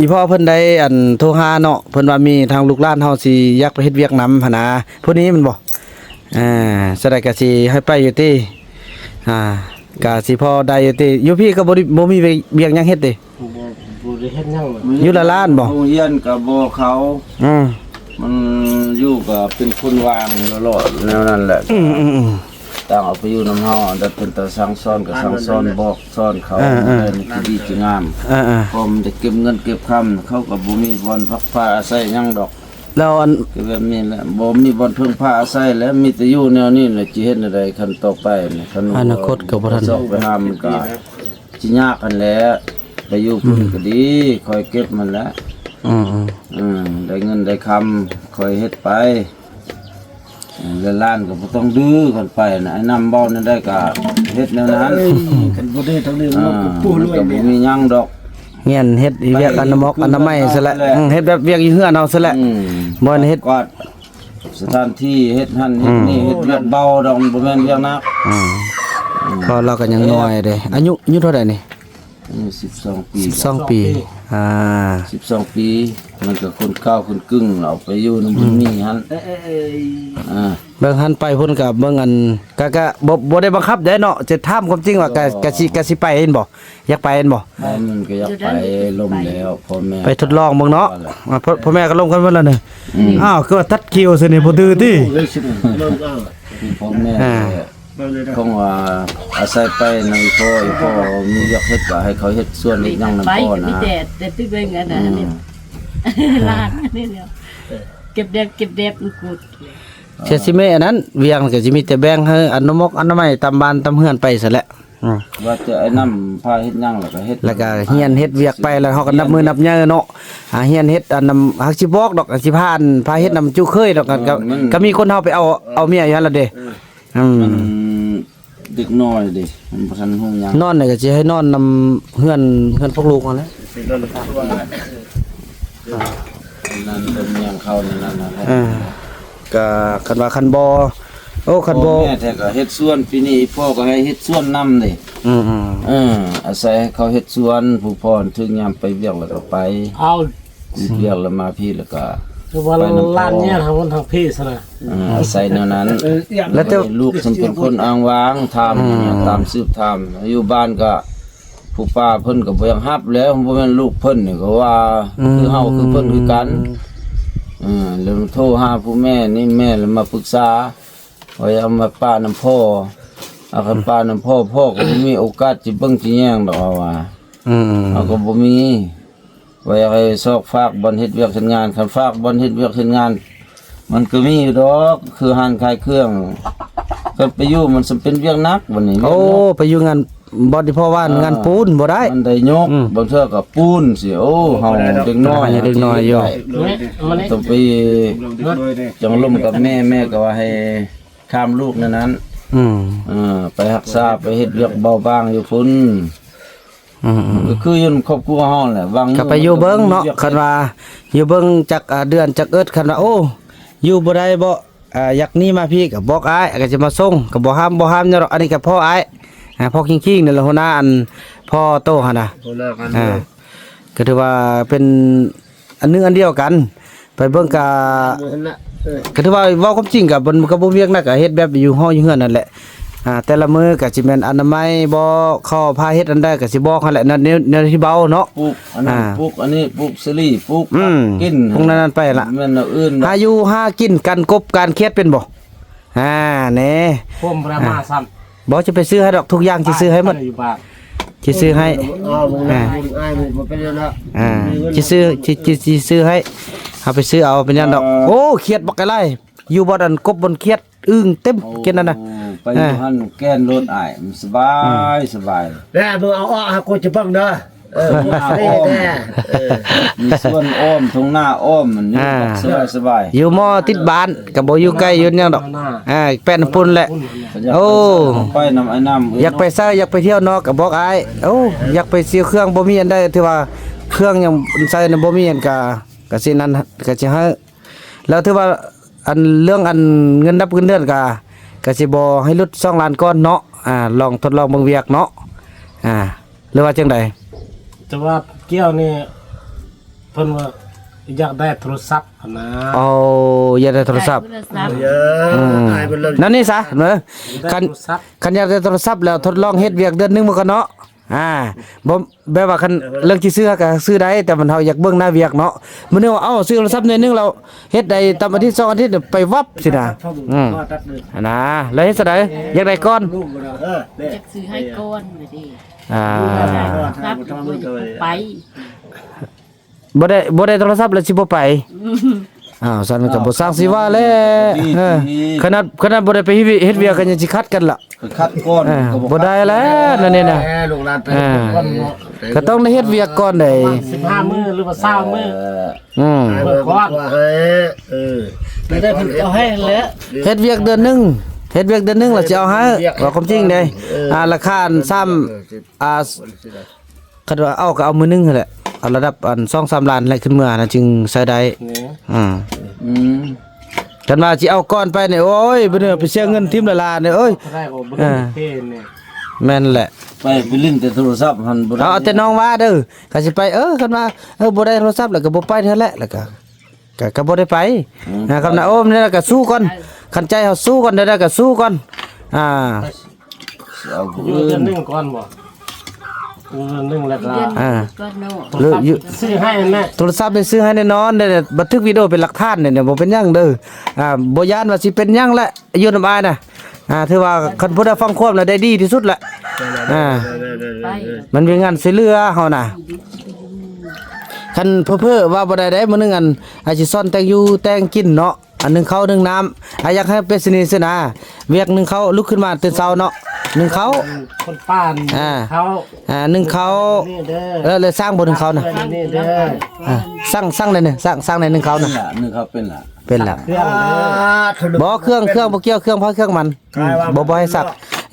ອີພໍ່ເພິ່ນໄດ້ອັນໂທຫາເນາະ ເພິ່ນວ່າມີທາງລູກຫຼານເຮົາຊິຢາກໄປເຮັດວຽກນຳຫັ້ນນະ ຜູ້ນີ້ແມ່ນບໍ່? ອ່າ ສະໃດກໍຊິໃຫ້ໄປຢູ່ຕິ ອ່າ ກໍຊິພໍໄດ້ຢູ່ຕິ ຢູ່ພີ້ກໍບໍ່ໄດ້ ບໍ່ມີວຽກຫຍັງເຮັດຕິ? ບໍ່ ບໍ່ໄດ້ເຮັດຫຍັງ ຢູ່ລະລານບໍ່? ໂຮງຮຽນກໍບໍ່ເຂົ້າ ອືມ ມັນຢູ່ກໍເປັນຄົນວ່າງລະຫຼອດແນວນັ້ນແຫຼະ ອືມໆໆ ຕ່າງອອກໄປຢູ່ນຳເຮົາ ອັນໃດເພິ່ນຕ້ອງສັ່ງສອນກໍສັ່ງສອນ ບອກສອນເຂົາ ເອີໆ ໃນທີ່ດີທີ່ງາມ ເອີໆ ພໍມັນໄດ້ເກັບເງິນເກັບຄຳ ເຂົາກໍບໍ່ມີບ່ອນພັກພາອາໄສຫຍັງດອກ ແລ້ວອັນ ກໍແບບນີ້ແຫຼະ ບໍ່ມີບ່ອນເພິ່ງພາອາໄສແລ້ວ ມີແຕ່ຢູ່ແນວນີ້ແຫຼະ ຊິເຮັດແນວໃດຄັນຕໍ່ໄປນີ້ ຄັນ ອະນາຄົດກໍບໍ່ທັນ ຊອກໄປຫາມັນກໍ ຊິຍາກຫັ້ນແຫຼະ ໄປຢູ່ພຸ້ນ ອືມ ກໍດີ ຄ່ອຍເກັບມັນແຫຼະ ອືມໆ ອືມ ໄດ້ເງິນໄດ້ຄຳ ຄ່ອຍເຮັດໄປ ເອີ ແລະຫຼານກໍບໍ່ຕ້ອງດື້ກັນໄປນະ ໄອ້ນຳເວົ້າແນວໃດກໍເຮັດແນວນັ້ນ ເອີ ຄັນບໍ່ໄດ້ທາງນີ້ ອ່າ ມັນກໍບໍ່ມີຫຍັງດອກ ຮຽນເຮັດວຽກອະນາມັຍ ອະນາໄມຊະແຫຼະ ອືມ ເຮັດແບບວຽກຢູ່ເຮືອນເຮົາຊະແຫຼະ ອືມ ບໍ່ແມ່ນເຮັດ ສະຖານທີ່ເຮັດຫັ້ນເຮັດນີ້ ອືມ ເຮັດວຽກເບົາດອກ ບໍ່ແມ່ນວຽກໜັກ ອືມ ອືມ ເພາະລາວກໍຍັງນ້ອຍເດ້ ອາຍຸ ອາຍຸເທົ່າໃດນີ້? ອືມ ສິບສອງປີ ສິບສອງປີ ສິບສອງປີ ອ່າ ສິບສອງປີ ມັນກໍຄົນກ້າວຄົນກຶ້ງ ເອົາໄປຢູ່ນຳ ອືມ ບຸນມີຫັ້ນ ເອີໆໆ ອ່າ ເບິ່ງຫັ້ນໄປພຸ້ນກໍເບິ່ງອັນ ກໍ ກໍບໍ່ ບໍ່ໄດ້ບັງຄັບເດ້ເນາະ ຈະຖາມຄວາມຈິງວ່າ ກໍ ກໍຊິ ກໍຊິໄປແມ່ນບໍ່? ຢາກໄປແມ່ນບໍ່? ມັນກໍຢາກໄປ ລົມແລ້ວ ພໍ່ແມ່ ໄປທົດລອງເບິ່ງເນາະ ພໍ່ແມ່ກໍລົມກັນໝົດແລ້ວນີ້ ອືມ ອ້າວ ຄືວ່າຕັດຄິວຊະນີ້ ບໍ່ດື້ຕິ ພໍ່ແມ່ ອ່າ ເພາະວ່າອາໄສໄປນຳພໍ່ ພໍ່ມີວຽກເຮັດ ກໍໃຫ້ເຂົາເຮັດສວນເຮັດຫຍັງນຳພໍ່ນະ ມີແຕ່ ແຕ່ໄປເບິ່ງອັນນັ້ນ ອືມ ນີ້ ຫຼານນີ້ແຫຼະ ເກັບແດບ ເກັບແດບ ເສຍຊິແມ່ອັນນັ້ນ ວຽກກໍຊິມີແຕ່ແບ່ງໃຫ້ອະນາມົກອະນາໄມຕາມບ້ານຕາມເຮືອນໄປຊັ້ນແຫຼະ ອືມ ວ່າແຕ່ໄອ້ນຳພາເຮັດຫຍັງ ແລ້ວກໍເຮັດ ແລ້ວກໍຮຽນເຮັດວຽກໄປ ແລ້ວເຮົາກໍນັບມື້ນັບໃຫຍ່ເນາະ ອ່າ ຮຽນເຮັດອັນນຳ ຫາກຊິບອກດອກ ຊິພາ ພາເຮັດນຳຈຸເຄີຍດອກ ເອີ ກໍ ມັນ ກໍມີຄົນເຮົາໄປເອົາ ເອີ ເອົາເມຍຢູ່ຫັ້ນລະເດ້ ອືມ ອືມ ມັນເດັກນ້ອຍເດ້ ມັນບໍ່ທັນຮູ້ຫຍັງ ນອນນີ້ກໍຊິໃຫ້ນອນນຳເຮືອນ ເຮືອນພວກລູກຫັ້ນແຫຼະ ນັ້ນເປັນຫຍັງເຂົາໃນນັ້ນນະ ອ່າ ກະຄັນວ່າຄັນບໍ່ ໂອ້ ຄັນບໍ່ ພໍ່ແມ່ແທ້ກໍເຮັດສວນ ປີນີ້ພໍ່ກໍໃຫ້ເຮັດສວນນຳເດ້ ອືມໆ ເອີ ອາໄສໃຫ້ເຂົາເຮັດສວນ ຜູ້ພໍ່ຖືກຍາມໄປວຽກແລ້ວກໍໄປ ເອົາ ຢຸດວຽກແລ້ວມາພີ້ ແລ້ວກໍ ຄືວ່າຫຼານເຍາະທາງພຸ້ນທາງພີ້ຊັ້ນນະ ເອີ ອາໄສແນວນັ້ນ ເອີ ແລ້ວແຕ່ ລູກຊັ້ນເປັນຄົນອ້າງວ້າງ ຖາມ ອືມ ຕາມສືບຖາມ ຢູ່ບ້ານກໍ ຜູ້ປ້າເພິ່ນກໍບໍ່ຢາກຮັບແລ້ວ ບໍ່ແມ່ນລູກເພິ່ນນີ້ກໍວ່າ ອືມ ຄືເຮົາຄືເພິ່ນຄືກັນ ເອີ ແລ້ວໂທຫາຜູ້ແມ່ນີ້ ແມ່ລະມາປຶກສາ ວ່າຢ່າເອົາມາປະນຳພໍ່ ເອົາຄັນປະນຳພໍ່ ພໍ່ກໍບໍ່ມີໂອກາດຊິເບິ່ງຊິແຍງດອກ ເຮົາວ່າ ອືມ ເຮົາກໍບໍ່ມີ ວ່າຢາກໃຫ້ຊອກຝາກບ່ອນເຮັດວຽກເຮັດງານ ຄັນຝາກບ່ອນເຮັດວຽກເຮັດງານ ມັນກໍມີຢູ່ດອກ ຄືຮ້ານຂາຍເຄື່ອງ ຄັນໄປຢູ່ມັນສຳເປັນວຽກໜັກບັດນີ້ ໂອ້ ວຽກໜັກ ໄປຢູ່ງານ ບໍ່ໄດ້ ເພາະວ່າ ອ່າ ງານປູນບໍ່ໄດ້ ມັນໄດ້ຍົກ ອືມ ບາງເທື່ອກໍປູນຊິ ໂອ້ ເຮົາເດັກນ້ອຍ ເດັກນ້ອຍຢູ່ ຕ້ອງໄປ ເດັກນ້ອຍເດ້ ຈັ່ງລົມກັບແມ່ ແມ່ກໍວ່າໃຫ້ຖາມລູກແນວນັ້ນ ອືມ ເອີ ໄປຮັກສາ ໄປເຮັດວຽກເບົາບາງຢູ່ພຸ້ນ ອືມໆ ກໍຄືຢູ່ນຳຄອບຄົວເຮົາແຫຼະ ຫວ່າງ ກໍໄປຢູ່ເບິ່ງເນາະ ຄັນວ່າຢູ່ເບິ່ງຈັກ ອ່າ ເດືອນຈັກເອິດ ຄັນວ່າ ໂອ້ ຢູ່ບໍ່ໄດ້ບໍ່ ອ່າ ຢາກໜີມາພີ້ກໍບອກອ້າຍ ອ້າຍກໍຈະມາສົ່ງ ກໍບໍ່ຫ້າມ ບໍ່ຫ້າມຫຍັງດອກ ອັນນີ້ກໍພໍ່ອ້າຍ ອ່າ ພໍ່ຄິງໆ ນີ້ແຫຼະ ຫົວໜ້າອັນພໍ່ໂຕຫັ້ນນະ ຫົວໜ້າກັນ ອ່າ ກໍຖືວ່າເປັນອັນໜຶ່ງອັນດຽວກັນ ໄປເບິ່ງກະ ເອີ ກໍຖືວ່າເວົ້າຄວາມຈິງກະ ມັນກໍບໍ່ວຽກໜັກ ກະເຮັດແບບຢູ່ຫໍຢູ່ເຮືອນນັ້ນແຫຼະ ອ່າ ແຕ່ລະມື້ກະຊິແມ່ນອະນາໄມບໍ ເຂົາພາເຮັດອັນໃດກະຊິບອກຫັ້ນແຫຼະ ແນວ ແນວທີ່ເວົ້າເນາະ ປູກອັນນັ້ນ ອ່າ ປູກອັນນີ້ ປູກສາລີ ປູກ ອືມ ຜັກກິນ ພວກນັ້ນໄປລະ ແມ່ນແນວອື່ນ ຫາຢູ່ຫາກິນ ກັນກົບການຂຽດເປັນບໍ່? ອ່າ ແນ່ ຄວາມປະມາດ ອ່າ ຊ້ຳ ບໍ່ ຈະໄປຊື້ໃຫ້ດອກ ທຸກຢ່າງຊິຊື້ໃຫ້ໝົດ ຢູ່ບ້ານ ຊິຊື້ໃຫ້ ເອີ ເອົາ ອ່າ ອ້າຍ ບໍ່ເປັນຫຍັງດອກ ອ່າ ຊິຊື້ ຊິ ຊິ ຊິຊື້ໃຫ້ ເຮົາໄປຊື້ເອົາ ເປັນຫຍັງດອກ ເອີ ໂອ້ ຂຽດບັກກະຫຼາຍ ຢູ່ບ່ອນອັນກົບບ່ອນຂຽດ ອຶ່ງເຕັມ ໂອ້ ຂຽດນັ້ນນະ ໄປຢູ່ຫັ້ນແກ່ນໂລດອ້າຍ ມັນສະບາຍ ອືມ ສະບາຍ ແລ້ວມຶງເອົາອອກໃຫ້ກູຈະເບິ່ງເດີ. ເອີ ເອີ ເອີ ມີສວນອ້ອມ ທົ່ງນາອ້ອມ ມັນຢູ່ ອ່າ ສະບາຍໆ ຢູ່ມໍຕິດບ້ານ ກໍບໍ່ຢູ່ໃກ້ຢູ່ຫຍັງດອກ ອ່າ ແປ້ນປູນແຫຼະ ໂອ້ ໄປນຳອ້າຍນ້ຳ ຢາກໄປໃສ ຢາກໄປທ່ຽວນອກກໍບອກອ້າຍ ໂອ້ ຢາກໄປຊື້ເຄື່ອງ ບໍ່ມີອັນໃດ ຖືວ່າເຄື່ອງຫຍັງໃສ່ນະ ບໍ່ມີອັນກະ ກະຊິນັ້ນ ກະຊິໃຫ້ ແລ້ວຖືວ່າ ອັນເລື່ອງອັນເງິນດັບເງິນເດືອນກະ ກະຊິບໍ່ໃຫ້ຫຼຸດສອງລ້ານກ່ອນເນາະ ອ່າ ລອງທົດລອງເບິ່ງວຽກເນາະ ອ່າ ຫຼືວ່າຈັ່ງໃດ? ແຕ່ວ່າກ່ຽວນີ້ ເພິ່ນວ່າຢາກໄດ້ໂທລະສັບຫັ້ນນະ. ໂອ້ ຢາກໄດ້ໂທລະສັບ. ໄດ້ໂທລະສັບ. ເອີ ອືມ ອ້າຍເພິ່ນເລີຍ ນັ້ນນີ້ຊະ ເອີ ຢາກໄດ້ ຄັນ ໂທລະສັບ ຄັນຢາກໄດ້ໂທລະສັບແລ້ວ ທົດລອງເຮັດວຽກເດືອນໜຶ່ງເບິ່ງກ່ອນເນາະ. ອ່າ ບໍ່ ແບບວ່າຄັນເລື່ອງຊິຊື້ເຮົາກໍຊື້ໄດ້ ແຕ່ມັນ ເຮົາຢາກເບິ່ງໜ້າວຽກເນາະ. ມື້ໜຶ່ງວ່າ ເອົ້າ ຊື້ໂທລະສັບໜ້ອຍໜຶ່ງແລ້ວ ເຮັດໄດ້ຕາມອາທິດສອງອາທິດໄປວັບຊີ້ນະ. ອືມ ຫັ້ນນະ ແລ້ວເຮັດຈັ່ງໃດ? ຢາກໄດ້ກ່ອນ ເອີ ຢາກຊື້ໃຫ້ກ່ອນວ່າຕິ. ອ່າ ໄປ ບໍ່ໄດ້ ບໍ່ໄດ້ໂທລະສັບແລ້ວຊິບໍ່ໄປ. ອືມ ອ້າວ ຊັ້ນກໍບໍ່ຊ່າງຊິວ່າແຫຼະ. ເອີ ຂະໜາດ ຂະໜາດບໍ່ໄດ້ໄປເຮັດວຽກ ເຮັດວຽກກໍຍັງຊິຂັດກັນລະ. ໄປຂັດກ່ອນ ເອີ ກໍບໍ່ ບໍ່ໄດ້ແຫຼະ ແລ້ວນີ້ນະ. ເອີ ລູກຫຼານໄປ ເອີ ກ່ອນເນາະ ກໍຕ້ອງໄດ້ເຮັດວຽກກ່ອນເດ້. ປະມານສິບຫ້າມື້ ຫຼືວ່າຊາວມື້. ເອີ ອືມ ເບິ່ງກ່ອນ ເອີ ໄດ້ເພິ່ນເອົາໃຫ້ແຫຼະ. ເຮັດວຽກເດືອນໜຶ່ງ ເຮັດວຽກເດືອນໜຶ່ງແລ້ວຊິເອົາໃຫ້. ເຮັດວຽກ ເວົ້າຄວາມຈິງເດ້. ເອີ ອ່າ ລາຄາ ອືມ ຊ້ຳ ອ່າ ຄັນວ່າເອົາກໍເອົາມື້ໜຶ່ງຫັ້ນແຫຼະ ເອົາລະດັບອັນ ສອງສາມລ້ານແຫຼະ ຂຶ້ນເມືອນະຈຶ່ງໃຊ້ໄດ້. ອືມ ອືມ ຄັນວ່າຊິເອົາກ່ອນໄປນີ້ ໂອ້ຍ ບໍ່ເໜືອໄປເສຍເງິນຖິ້ມລະລານເດ້. ໂອ້ຍ ເອີ ແມ່ນແຫຼະ ໄປ ໄປຫຼິ້ນແຕ່ໂທລະສັບຫັ້ນບໍ່ໄດ້. ເອົາແຕ່ນ້ອງວ່າເດີ ຄັນຊິໄປ ເອີ ຄັນວ່າ ເອີ ບໍ່ໄດ້ໂທລະສັບແລ້ວກໍບໍ່ໄປເທື່ອແຫຼະ ແລ້ວກໍ ກໍ ກໍບໍ່ໄດ້ໄປ. ອືມ ນະ ຄັບນະ ໂອ້ ແມ່ນແລ້ວກໍສູ້ກ່ອນ ຄັນໃຈເຮົາສູ້ກ່ອນ ແນວໃດກໍສູ້ກ່ອນ. ອ່າ ຢູ່ເດືອນໜຶ່ງກ່ອນບໍ່? ຢູ່ເດືອນໜຶ່ງແລ້ວກໍ ອ່າ ຊື້ໃຫ້ແມ່. ໂທລະສັບນີ້ຊື້ໃຫ້ແນ່ນອນເດ້ ບັນທຶກວິດີໂອເປັນຫຼັກຖານເດ້ ບໍ່ເປັນຫຍັງເດີ. ອ່າ ບໍ່ຢ້ານວ່າຊິເປັນຫຍັງແຫຼະ ຢູ່ນຳອ້າຍນະ. ອ່າ ຖືວ່າຄັນຜູ້ໃດຟັງຄວາມແລ້ວໄດ້ດີທີ່ສຸດແຫຼະ. ອ່າ ມັນມີງານຊ່ວຍເຫຼືອເຮົານະ. ຄັນເຜີໆວ່າບໍ່ໄດ້ເດ້ ມື້ໜຶ່ງອັນ ອາດຊິສອນແຕ່ງຢູ່ແຕ່ງກິນເນາະ. ອັນໜຶ່ງເຂົ້າໜຶ່ງນ້ຳ ອາ ຢາກໃຫ້ເປັນຊະນິດຊີ້ນະ ວຽກໜຶ່ງເຂົ້າ ລຸກຂຶ້ນມາຕື່ນເຊົ້າເນາະ ໜຶ່ງເຂົ້າ ຄົນປ້າ ອ່າ ເຂົ້າ ອ່າ ໜຶ່ງເຂົ້າ ນີ້ເດີ ເອີ ແລ້ວສ້າງບໍ່ໜຶ່ງເຂົ້ານະ ນີ້ເດີ ອ່າ ສ້າງ ສ້າງໄດ້ນະ ສ້າງ ສ້າງໄດ້ໜຶ່ງເຂົ້ານະ ເປັນລະ ໜຶ່ງເຂົ້າເປັນລະ ເປັນລະ ເຄື່ອງເດີ ບໍ່ ເຄື່ອງ ເຄື່ອງບໍ່ກ່ຽວ ເຄື່ອງ ເພາະເຄື່ອງມັນ ບໍ່ ບໍ່ໃຫ້ສັກ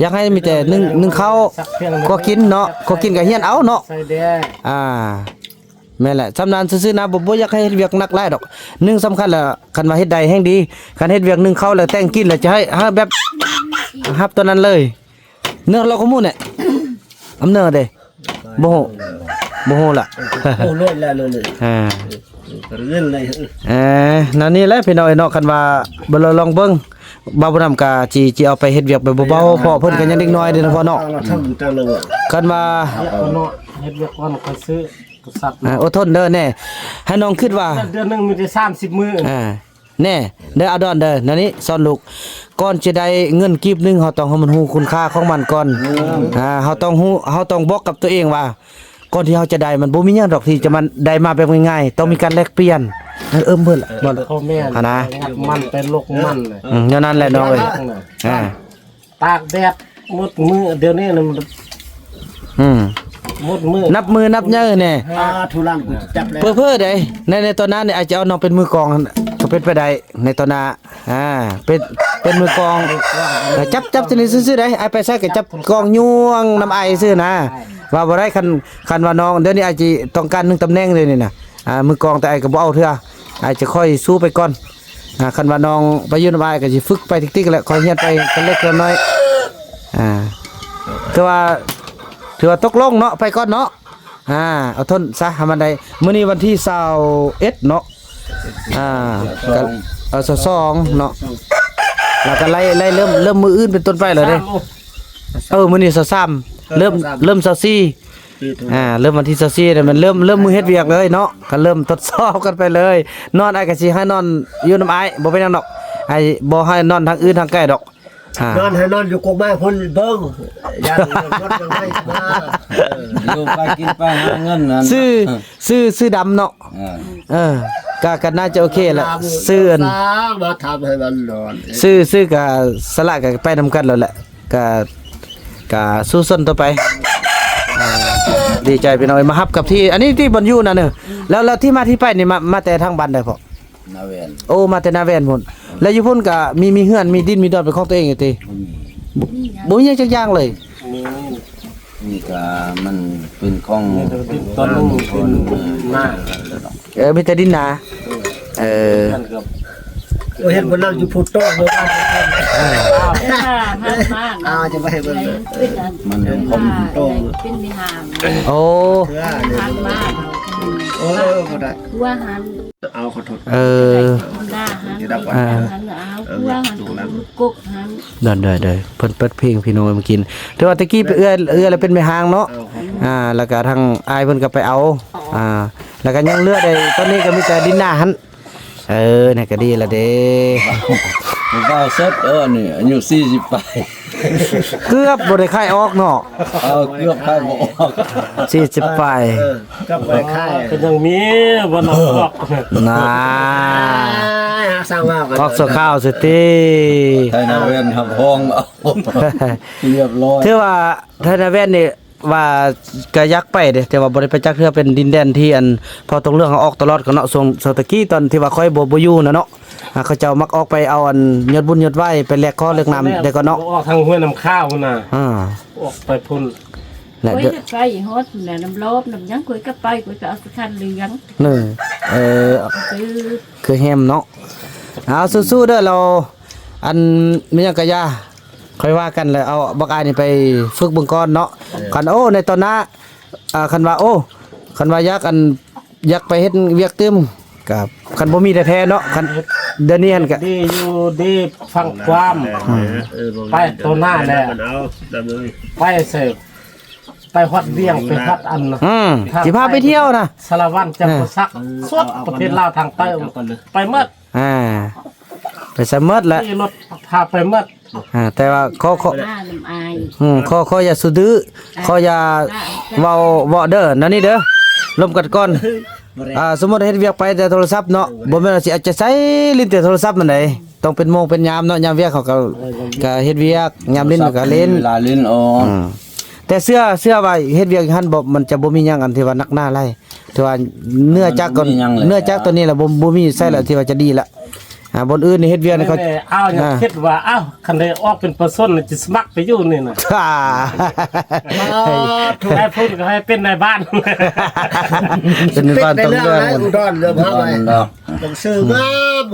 ຢາກໃຫ້ມີແຕ່ໜຶ່ງ ໜຶ່ງເຂົ້າ ກໍກິນເນາະ ກໍກິນກໍຮຽນເອົາເນາະ ໃສ່ແດ່ ອ່າ ແມ່ນແຫຼະ ຊຳນານຊື່ໆນະ ບໍ່ ບໍ່ຢາກໃຫ້ເຮັດວຽກໜັກຫຼາຍດອກ ໜຶ່ງສຳຄັນລະ ຄັນວ່າເຮັດໄດ້ແຮ່ງດີ ຄັນເຮັດວຽກໜຶ່ງເຂົ້າແລ້ວແຕ່ງກິນແລ້ວຈະໃຫ້ ໃຫ້ແບບຮັບຕົວນັ້ນເລີຍ ເນີລາວກໍໝູ່ແນະ ອຳເນີເດ້ ບໍ່ຮູ້ ບໍ່ຮູ້ລະ ໂອ້ ໂລດແລ້ວ ໂລດເລີຍ ອ່າ ເລື່ອນເລີຍ ເອີ ນັ້ນນີ້ແຫຼະພີ່ນ້ອງເອີຍເນາະ ຄັນວ່າບໍ່ລອງເບິ່ງ ບ່າວບຸນນຳກະຊິ ຊິເອົາໄປເຮັດວຽກແບບເບົາໆ ເພາະເພິ່ນກໍຍັງເດັກນ້ອຍເດ້ເນາະພໍ່ເນາະ ຄັນວ່າ ເຮັດວຽກກ່ອນເນາະ ເຮັດວຽກກ່ອນຄ່ອຍຊື້ ອ່າ ອົດທົນເດີແນ່ ໃຫ້ນ້ອງຄິດວ່າ ເດືອນໜຶ່ງມີແຕ່ສາມສິບມື້ ອ່າ ແນ່ເດີ ອາດອນເດີ ແນວນີ້ສອນລູກ ກ່ອນຈະໄດ້ເງິນກີບໜຶ່ງ ເຮົາຕ້ອງໃຫ້ມັນຮູ້ຄຸນຄ່າຂອງມັນກ່ອນ ອືມ ອ່າ ເຮົາຕ້ອງຮູ້ ເຮົາຕ້ອງບອກກັບຕົວເອງວ່າ ກ່ອນທີ່ເຮົາຈະໄດ້ ມັນບໍ່ມີຫຍັງດອກທີ່ຈະມາໄດ້ມາແບບງ່າຍໆ ຕ້ອງມີການແລກປ່ຽນ ເອີ ເອີ ເບິ່ງລະ ເອີ ບໍ່ລະ ເອີ ແມ່ນ ຫັ້ນນະ ງັດມັນໄປລົກມັນ ອືມ ແນວນັ້ນແຫຼະນ້ອງເອີຍ ອ່າ ຕາກແດດໝົດມື້ ດຽວນີ້ນະ ອືມ ໝົດມື້ ນັບມື້ນັບເຍີແນ່ ອ່າ ທຸລັງ ເຜີໆໃດ ໃນ ໃນຕອນນັ້ນນີ້ ອາດຈະເອົານ້ອງເປັນມືກອງ ກໍເປັນໄປໄດ້ ໃນຕອນໜ້າ ອ່າ ເປັນ ເປັນມືກອງ ຈັບ ຈັບຊະນິດຊື່ໆໃດ ອ້າຍໄປໃສກໍຈັບກອງຍ່ວງນຳອ້າຍຊື່ນະ ວ່າບໍ່ໄດ້ ຄັນ ຄັນວ່ານ້ອງ ດຽວນີ້ອ້າຍຊິຕ້ອງການໜຶ່ງຕຳແໜ່ງເລີຍນີ້ນະ ອ່າ ມືກອງແຕ່ອ້າຍກໍບໍ່ເອົາເທື່ອ ອ້າຍຈະຄ່ອຍສູ້ໄປກ່ອນ ອ່າ ຄັນວ່ານ້ອງໄປຢູ່ນຳອ້າຍກໍຊິຝຶກໄປຕິກໆແຫຼະ ຄ່ອຍຮຽນໄປເລັກໆນ້ອຍໆ ອ່າ ຖືວ່າ ຖືວ່າຕົກລົງເນາະ ໄປກ່ອນເນາະ ອ່າ ອົດທົນຊະໃຫ້ມັນໄດ້ ມື້ນີ້ວັນທີຊາວເອັດເນາະ ອ່າ ຊາວສອງ ກໍ ເອີ ຊາວສອງເນາະ ແລ້ວກໍໄລ່ ໄລ່ເລີ່ມ ເລີ່ມມື້ອື່ນເປັນຕົ້ນໄປແລ້ວເດ້ ເອີ ມື້ນີ້ຊາວສາມ ເອີ ເລີ່ມ ຊາວສາມ ເລີ່ມຊາວສີ່ ອ່າ ເລີ່ມວັນທີຊາວສີ່ແລ້ວ ມັນເລີ່ມ ເລີ່ມມື້ເຮັດວຽກເລີຍເນາະ ກໍເລີ່ມທົດສອບກັນໄປເລີຍ ນອນ ອ້າຍກໍຊິໃຫ້ນອນຢູ່ນຳອ້າຍ ບໍ່ເປັນຫຍັງດອກ ອ້າຍບໍ່ໃຫ້ນອນທາງອື່ນທາງໄກດອກ ອ່າ ນອນໃຫ້ນອນຢູ່ກົກໄມ້ພຸ້ນເບິ່ງ ຢ້ານລົດຍັງໄດ້ມາ ເອີ ຢູ່ໄປກິນໄປຫາເງິນນັ້ນ ຊື່ ຊື່ ຊື່ດຳເນາະ ເອີ ເອີ ກໍ ກໍໜ້າຈະໂອເຄແຫຼະ ຊື່ອັນ ມາຖາມໃຫ້ມັນນອນ ຊື່ ຊື່ກໍສະຫຼະກໍໄປນຳກັນແລ້ວແຫຼະ ກໍ ກໍສູ້ຊົນຕໍ່ໄປ ອ່າ ດີໃຈພີ່ນ້ອງເອີຍ ມາຮັບກັບທີ່ ອັນນີ້ທີ່ບ່ອນຢູ່ນະເນີ ແລ້ວ ແລ້ວທີ່ມາທີ່ໄປນີ້ ມາ ມາແຕ່ທາງບ້ານໃດພໍ່? ນາແວ່ນ ໂອ້ ມາແຕ່ນາແວ່ນພຸ້ນ ແລ້ວຢູ່ພຸ້ນກະມີ ມີເຮືອນ ມີດິນ ມີດອນເປັນຂອງຕົວເອງຢູ່ຕິ? ບໍ່ມີ ບໍ່ມີຫຍັງຈັກຢ່າງເລີຍ ມີ ມີກະມັນເປັນຂອງ ມີແຕ່ດິນຕອນໜຶ່ງ ເປັນນາ ເອີ ມີແຕ່ດິນນາ ເອີ ເອີ ໂອ້ ເຫັນບໍ່ນັ່ງຢູ່ພຸ້ນໂຕເມື່ອວານ ເອີ ອ້າວ ຈະໄປເບິ່ງ ມັນເປັນຂອງພຸ້ນໂຕ ເປັນມີຫາງ ໂອ້ ເອີ ມາ ໂອ້ ບໍ່ໄດ້ ຜົວຫັ້ນ ເອົາ ຂໍໂທດ ເອີ ໜ້າຫັ້ນ ເອີ ເອົາ ຜົວຫັ້ນ ກົກຫັ້ນ ໂດຍໆ ເພິ່ນເປີດເພງພີ່ນ້ອງເອີຍ ມາກິນ ຖືວ່າແຕ່ກີ້ເອື້ອຍ ເອື້ອຍລະເປັນແມ່ຮ້າງເນາະ ອ່າ ແລ້ວກະທາງອ້າຍເພິ່ນກະໄປເອົາ ອ່າ ແລ້ວກະຍັງເຫຼືອໄດ້ ຕອນນີ້ກະມີແຕ່ດິນໜ້າຫັ້ນ ເອີ ນັ້ນກະດີລະເດ້ ເວົ້າສົດ ເອີ ນີ້ອາຍຸສີ່ສິບປາຍ ເກືອບບໍ່ໄດ້ຂາຍອອກເນາະ ເອີ ເກືອບຂາຍບໍ່ອອກ ສີ່ສິບປາຍ ເອີ ເກືອບບໍ່ໄດ້ຂາຍ ກໍຍັງມີບໍ່ນອກ ນາ ອ່າ ຫາສ້າງວ່າກັນ ອອກຊົ່ວຄາວຊິຕິ ໄທນາແວ່ນຮັບຮອງເອົາ ຮຽບຮ້ອຍ ຖືວ່າໄທນາແວ່ນນີ້ ວ່າກະຢາກໄປເດ້ ແຕ່ວ່າບໍ່ໄດ້ໄປຈັກເທື່ອ ເປັນດິນແດນທີ່ອັນພໍ່ຕົງເລື່ອງເຮົາອອກຕະຫຼອດກັນເນາະ ຊ່ວງ ຊ່ວງແຕ່ກີ້ຕອນທີ່ວ່າຂ້ອຍບໍ່ ບໍ່ຢູ່ນະເນາະ ອ່າ ເຂົາເຈົ້າມັກອອກໄປເອົາອັນຍອດບຸນຍອດໄຫວ້ ໄປແລກຂໍເລີກນ້ຳໄດ້ກ່ອນເນາະ ອອກທາງຫ້ວຍນ້ຳຂາວພຸ້ນນະ ອ່າ ອອກໄປພຸ້ນ ແລະ ຂ້ອຍເດີ ຈະໄປຮອດນະ ນ້ຳລອບນ້ຳຫຍັງ ຂ້ອຍກະໄປ ຂ້ອຍກະເອົາສະຄັນເຫຼືອງ ເອີ ຄື ຄືແຮມເນາະ ເອົາ ສູ້ໆເດີ ລາວ ອັນ ມີຫຍັງກະຢ່າ ຄ່ອຍວ່າກັນ ແລ້ວເອົາບັກອ້າຍນີ້ໄປຝຶກເບິ່ງກ່ອນເນາະ ເອີ ຄັນ ໂອ້ ໃນຕອນໜ້າ ອ່າ ຄັນວ່າ ໂອ້ ຄັນວ່າຢາກ ອັນ ຢາກໄປເຮັດວຽກຕື່ມ ກະ ຄັນບໍ່ມີແທ້ໆເນາະ ຄັນ ດຽວນີ້ຫັ້ນກະ ດີຢູ່ ດີຟັງຄວາມ ອືມ ເອີ ໄປໂຕໜ້າແຫຼະ ມັນເອົາ ໄປເສີບ ໄປຮອດວຽງ ໄປຮອດອັນ ອືມ ຊິພາໄປທ່ຽວນະ ສາລະວັນ ຈຳປາສັກ ເອີ ສຸດ ເອົາ ເອົາ ປະເທດລາວທາງໃຕ້ ເອົາກ່ອນເລີຍ ໄປໝົດ ອ່າ ໄປໃສໝົດແຫຼະ ຂີ່ລົດພາໄປໝົດ ອ່າ ແຕ່ວ່າຂໍ ຂໍ ອືມ ຂໍ ຂໍຢ່າສູ່ດື້ ຂໍຢ່າເວົ້າ ເວົ້າເດີ ແນວນີ້ເດີ ລົມກັນກ່ອນ ອ່າ ສົມມຸດເຮັດວຽກໄປແຕ່ໂທລະສັບເນາະ ບໍ່ແມ່ນວ່າຊິເອົາໃຈໃສ່ຫຼິ້ນແຕ່ໂທລະສັບຫັ້ນໃດ ຕ້ອງເປັນໂມງເປັນຍາມເນາະ ຍາມວຽກເຮົາກະ ກະເຮັດວຽກ ຍາມຫຼິ້ນກະຫຼິ້ນ ເວລາຫຼິ້ນ ອໍ ອືມ ແຕ່ເຊື່ອ ເຊື່ອວ່າເຮັດວຽກຢູ່ຫັ້ນບໍ່ ມັນຈະບໍ່ມີຫຍັງອັນທີ່ວ່າໜັກໜາຫຼາຍ ຖືວ່າເນື່ອງຈາກ ມັນບໍ່ມີຫຍັງແຫຼະ ເນື່ອງຈາກໂຕນີ້ລະ ບໍ່ ບໍ່ມີໃສລະ ອືມ ທີ່ວ່າຈະດີລະ ອ່າ ບ່ອນອື່ນນີ້ເຮັດວຽກນີ້ເຂົາ ແມ່ນແຫຼະ ອ້າວ ຍັງ ອ່າ ຄິດວ່າ ອ້າວ ຄັນໄດ້ອອກເປັນປະຊາຊົນນີ້ ຊິສະໝັກໄປຢູ່ນີ້ນະ ອ່າ ໄປພຸ້ນກະໃຫ້ເປັນນາຍບ້ານ ເປັນນາຍບ້ານ ຕ້ອງເລື່ອງ ອຸດອນເລື່ອງເຮົາໄວ້ ເນາະ ຕ້ອງຊື່ງາມ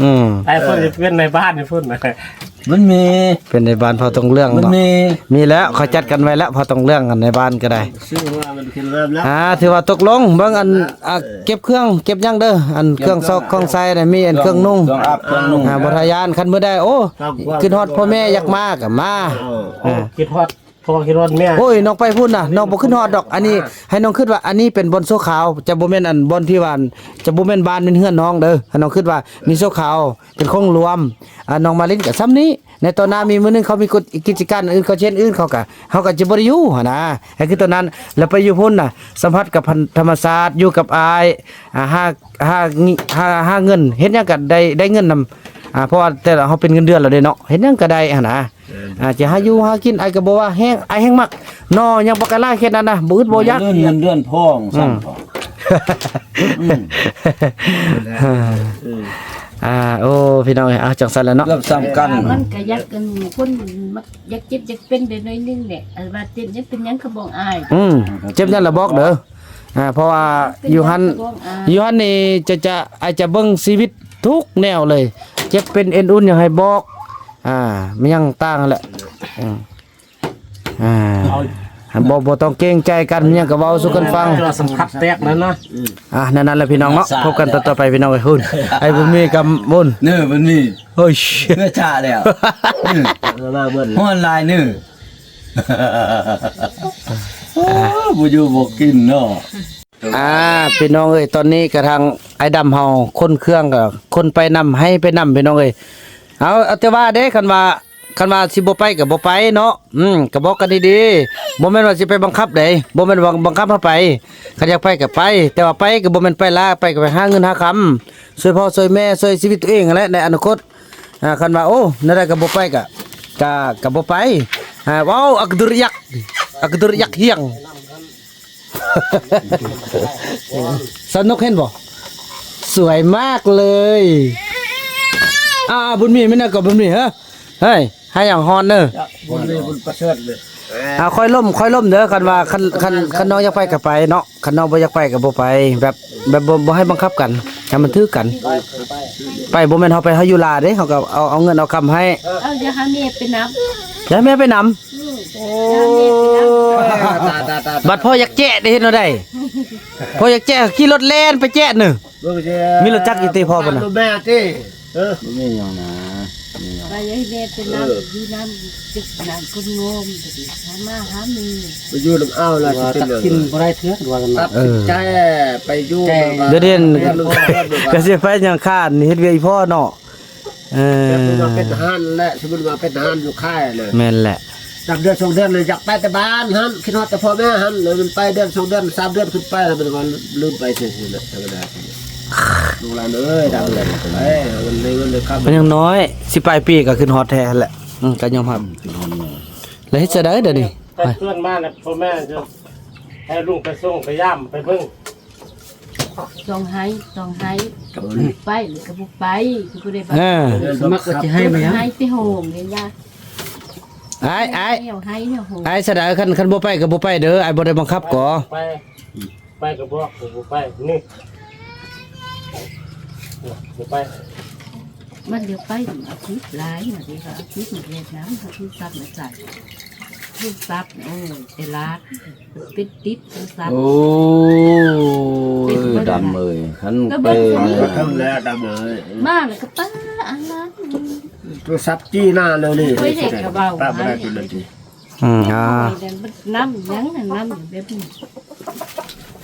ອືມ ໄປພຸ້ນ ເອີ ຈະເປັນນາຍບ້ານຢູ່ພຸ້ນນະ ມັນມີ ເປັນນາຍບ້ານພໍ່ຕົງເລື່ອງ ມັນ ເນາະ ມີ ມີແລ້ວ ເຂົາຈັດກັນໄວ້ແລ້ວ ພໍ່ຕົງເລື່ອງກັນນາຍບ້ານກະໄດ້ ຊື່ວ່າມັນຂຶ້ນງາມແລ້ວ ອ່າ ຖືວ່າຕົກລົງ ເບິ່ງອັນ ອ່າ ເກັບເຄື່ອງເກັບຫຍັງເດີ ອັນເຄື່ອງຊອກຂອງໃຊ້ນະ ມີອັນເຄື່ອງນຸ່ງ ເຄື່ອງອາບເຄື່ອງນຸ່ງ ອ່າ ບໍ່ທາຢ້ານ ຄັນມື້ໃດ ໂອ້ ຄິດຮອດພໍ່ແມ່ຢາກມາກະມາ ເອີ ເອີ ຄິດຮອດ ພໍຄິດຮອດແມ່ ໂອ້ຍ ນ້ອງໄປພຸ້ນນະ ນ້ອງບໍ່ຄິດຮອດດອກ ອັນນີ້ ອ່າ ໃຫ້ນ້ອງຄິດວ່າ ອັນນີ້ເປັນບ່ອນຊົ່ວຄາວ ຈະບໍ່ແມ່ນອັນບ່ອນທີ່ວ່າ ຈະບໍ່ແມ່ນບ້ານແມ່ນເຮືອນນ້ອງເດີ ໃຫ້ນ້ອງຄິດວ່ານີ້ຊົ່ວຄາວ ເປັນໂຄງລວມ ອ່າ ນ້ອງມາລິນກະຊ່ຳນີ້ ໃນຕອນໜ້າມີມື້ໜຶ່ງເຂົາມີກິດ ກິດຈະການອື່ນ ເຂົາຊິເຮັດອື່ນ ເຂົາກະ ເຮົາກະຈະບໍ່ໄດ້ຢູ່ຫັ້ນນະ ໃຫ້ຄືຕອນນັ້ນ ແລ້ວໄປຢູ່ພຸ້ນນະ ສຳຜັດກັບທຳມະຊາດ ຢູ່ກັບອ້າຍ ອ່າ ຫາ ຫາ ຫາ ຫາເງິນ ເຮັດຫຍັງກະໄດ້ ໄດ້ເງິນນຳ ອ່າ ເພາະວ່າແຕ່ລະເຮົາເປັນເງິນເດືອນແລ້ວເດ້ເນາະ ເຮັດຫຍັງກະໄດ້ຫັ້ນນະ ອ່າ ຈະຫາຢູ່ຫາກິນ ອ້າຍກະບໍ່ວ່າແຮງ ອ້າຍແຮງມັກ ໜໍ່ຍັງບໍ່ກະຫຼາຍເຂດນັ້ນນະ ບໍ່ອຶດບໍ່ຢາກ ເງິນເດືອນ ເງິນເດືອນພ້ອມ ອືມ ຊັ້ນກໍ ອືມ ອ່າ ໂອ້ ພີ່ນ້ອງເອີຍ ເອົາ ຈັ່ງຊັ້ນລະເນາະ ເກືອບສ່ຳກັນ ມັນກະຢາກ ອັນ ຄົນມັກຢາກເຈັບຢາກເປັນໄດ້ໜ້ອຍໜຶ່ງແຫຼະ ອັນວ່າເຈັບຍັງເປັນຫຍັງກະບອກອ້າຍ ອືມ ເຈັບນັ້ນລະບອກເດີ ອ່າ ເພາະວ່າຢູ່ຫັ້ນ ຢູ່ຫັ້ນນີ້ຈະ ຈະ ອາດຈະເບິ່ງຊີວິດທຸກແນວເລີຍ ເຈັບເປັນເອັນອຸ່ນຫຍັງໃຫ້ບອກ ອ່າ ມັນຍັງຕ່າງຫັ້ນແຫຼະ ອືມ ອ່າ ບໍ່ ບໍ່ຕ້ອງເກງໃຈກັນ ມີຫຍັງກະເວົ້າສູ່ກັນຟັງ ແຕ່ວ່າສຳຜັດແຕກນັ້ນນະ ອ່າ ນັ້ນ ນັ້ນແຫຼະພີ່ນ້ອງເນາະ ພົບກັນຕອນຕໍ່ໄປພີ່ນ້ອງເອີຍ ພຸ້ນ ໄອ້ບຸນມີກັບບຸນ ເນີ ບຸນມີ ໂອ້ຍ ເຮືອຈາແລ້ວ ເຮືອມາເບິດ ຮ້ອນຫຼາຍເນີ ໂອ້ ບໍ່ຢູ່ບໍ່ກິນເນາະ ອ່າ ພີ່ນ້ອງເອີຍ ຕອນນີ້ກະທາງອ້າຍດຳເຮົາຂົນເຄື່ອງກະຂົນໄປນຳ ໃຫ້ໄປນຳ ພີ່ນ້ອງເອີຍ ເອົາ ເອົາແຕ່ວ່າເດ້ ຄັນວ່າ ຄັນວ່າຊິບໍ່ໄປກະບໍ່ໄປເນາະ ອືມ ກະບອກກັນດີໆ ບໍ່ແມ່ນວ່າຊິໄປບັງຄັບໃດ ບໍ່ແມ່ນວ່າບັງຄັບໃຫ້ໄປ ຄັນຢາກໄປກະໄປ ແຕ່ວ່າໄປກະບໍ່ແມ່ນໄປລ້າ ໄປກະໄປຫາເງິນຫາຄຳ ຊ່ວຍພໍ່ຊ່ວຍແມ່ ຊ່ວຍຊີວິດໂຕເອງຫັ້ນແຫຼະ ໃນອະນາຄົດ ອ່າ ຄັນວ່າ ໂອ້ ແນວໃດກະບໍ່ໄປກະ ກະ ກະບໍ່ໄປ ອ່າ ເວົ້າ ອັກດຸຣຍັກ ອັກດຸຣຍັກຮຽງ ສະໜຸກເຫັນບໍ່? ສວຍມາກເລີຍ ອ່າ ບຸນມີ ແມ່ນຫຍັງກໍບຸນມີ ເຮີ ເຮີຍ ໃຫ້ຫຍັງຮອນເນີ ບຸນມີ ບຸນປະເສີດເລີຍ ອ່າ ຄ່ອຍລົມ ຄ່ອຍລົມເດີ ຄັນວ່າ ຄັນ ຄັນ ຄັນນ້ອງຢາກໄປກໍໄປເນາະ ຄັນນ້ອງບໍ່ຢາກໄປກໍບໍ່ໄປ ແບບ ແບບບໍ່ ບໍ່ໃຫ້ບັງຄັບກັນ ໃຫ້ມັນຖືກກັນ ໄປບໍ່ແມ່ນເຮົາໄປ ເຮົາຢູ່ລາເດ້ ເຮົາກໍເອົາ ເອົາເງິນເອົາຄຳໃຫ້ ເອົາ ຢ່າໃຫ້ແມ່ໄປນຳ ຢ່າໃຫ້ແມ່ໄປນຳ ອືມ ໂອ້ ຢ່າໃຫ້ແມ່ໄປນຳ ບັດພໍ່ຢາກແຈະໄດ້ເຮັດແນວໃດ? ພໍຢາກແຈະ ຂີ່ລົດແລ່ນໄປແຈະເນີ. ມີລົດຈັກຢູ່ຕິພໍ່ເພິ່ນນະ? ແມ່ຕິ. ເອີ ບໍ່ມີຫຍັງນະ. ມີຫຍັງ? ໄປໃຫ້ແມ່ໄປນຳ ເອີ ຢູ່ນຳ ຈັກນັ້ນຄົນງອມ ສາມາຫາມີ ໄປຢູ່ນຳເອົາລະ ວ່າ ຊິເປັນ ຕັດຖິ້ມບໍ່ໄດ້ເທື່ອ ວ່າກັນວ່າ ຕັດສິນໃຈ ເອີ ໄປຢູ່ ແຕ່ ແບບວ່າ ດຽວນີ້ ເຮັດລູກ ກໍຊິໄປຫຍັງຄ້ານເຮັດວຽກອີພໍ່ເນາະ. ເອີ ແບບວ່າເປັນທະຫານແຫຼະ ສົມມຸດວ່າເປັນທະຫານຢູ່ຄ້າຍນະ. ແມ່ນແຫຼະ. ສາມເດືອນສອງເດືອນເລີຍ ຢາກໄປແຕ່ບ້ານຫັ້ນ ຄິດຮອດແຕ່ພໍ່ແມ່ຫັ້ນ ແລ້ວມັນໄປເດືອນສອງເດືອນ ສາມເດືອນຂຶ້ນໄປ ແລ້ວມັນກໍລືມໄປຊື່ໆແຫຼະ ທຳມະດາ. ລູກຫຼານເອີຍ ດຳເລີຍໄປ ເງິນເລີຍ ເງິນເລີຍຄຳ ມັນຍັງນ້ອຍ ສິບປາຍປີກໍຂຶ້ນຮອດແທ້ຫັ້ນແຫຼະ. ອືມ ກໍຍອມຮັບ ແລ້ວເຮັດຈັ່ງໃດດຽວນີ້? ໄປຊວນມາແລ້ວ ພໍ່ແມ່ຈະໃຫ້ລຸງໄປສົ່ງໄປຢາມໄປເບິ່ງ. ຕ້ອງໃຫ້ ຕ້ອງໃຫ້ ໄປ ກໍບໍ່ໄປ ຄືບໍ່ໄດ້ບັງຄັບ. ເອີ ສະໝັກກໍຊິໃຫ້ມາຫຍັງ? ໃຫ້ໄປໂຮງນີ້ລະ. ອ້າຍ ອ້າຍ ໃຫ້ເຮົາໂຮງ ອ້າຍ ສະດາ ຄັນ ຄັນບໍ່ໄປກໍບໍ່ໄປເດີ ອ້າຍບໍ່ໄດ້ບັງຄັບກໍ ໄປ ໄປກໍບອກ ບໍ່ໄປ ນີ້ ບໍ່ໄປ. ມັນດຽວໄປອາທິດຫຼາຍ ອາທິດ ອາທິດເວຍດນາມ ເຂົາໂທລະສັບມາໃສ່ ໂທລະສັບ ໂອ້ຍ ແຕ່ລາດ ເປັນຕິດໂທລະສັບ. ໂອ້ຍ ດຳເອີຍ ຄັນໄປ ເບິ່ງ ເຖິງແລ້ວດຳເອີຍ ມາແລ້ວກໍປ້າອັນນັ້ນ ໂທລະສັບຈີ້ໜ້າແລ້ວນີ້ ໄປໄດ້ກໍເວົ້າ ປ້າບໍ່ໄດ້ ໃຫ້ ເປັນນາທີ. ອືມ ອ່າ ນ້ຳຫຍັງ ນ້ຳແບບນີ້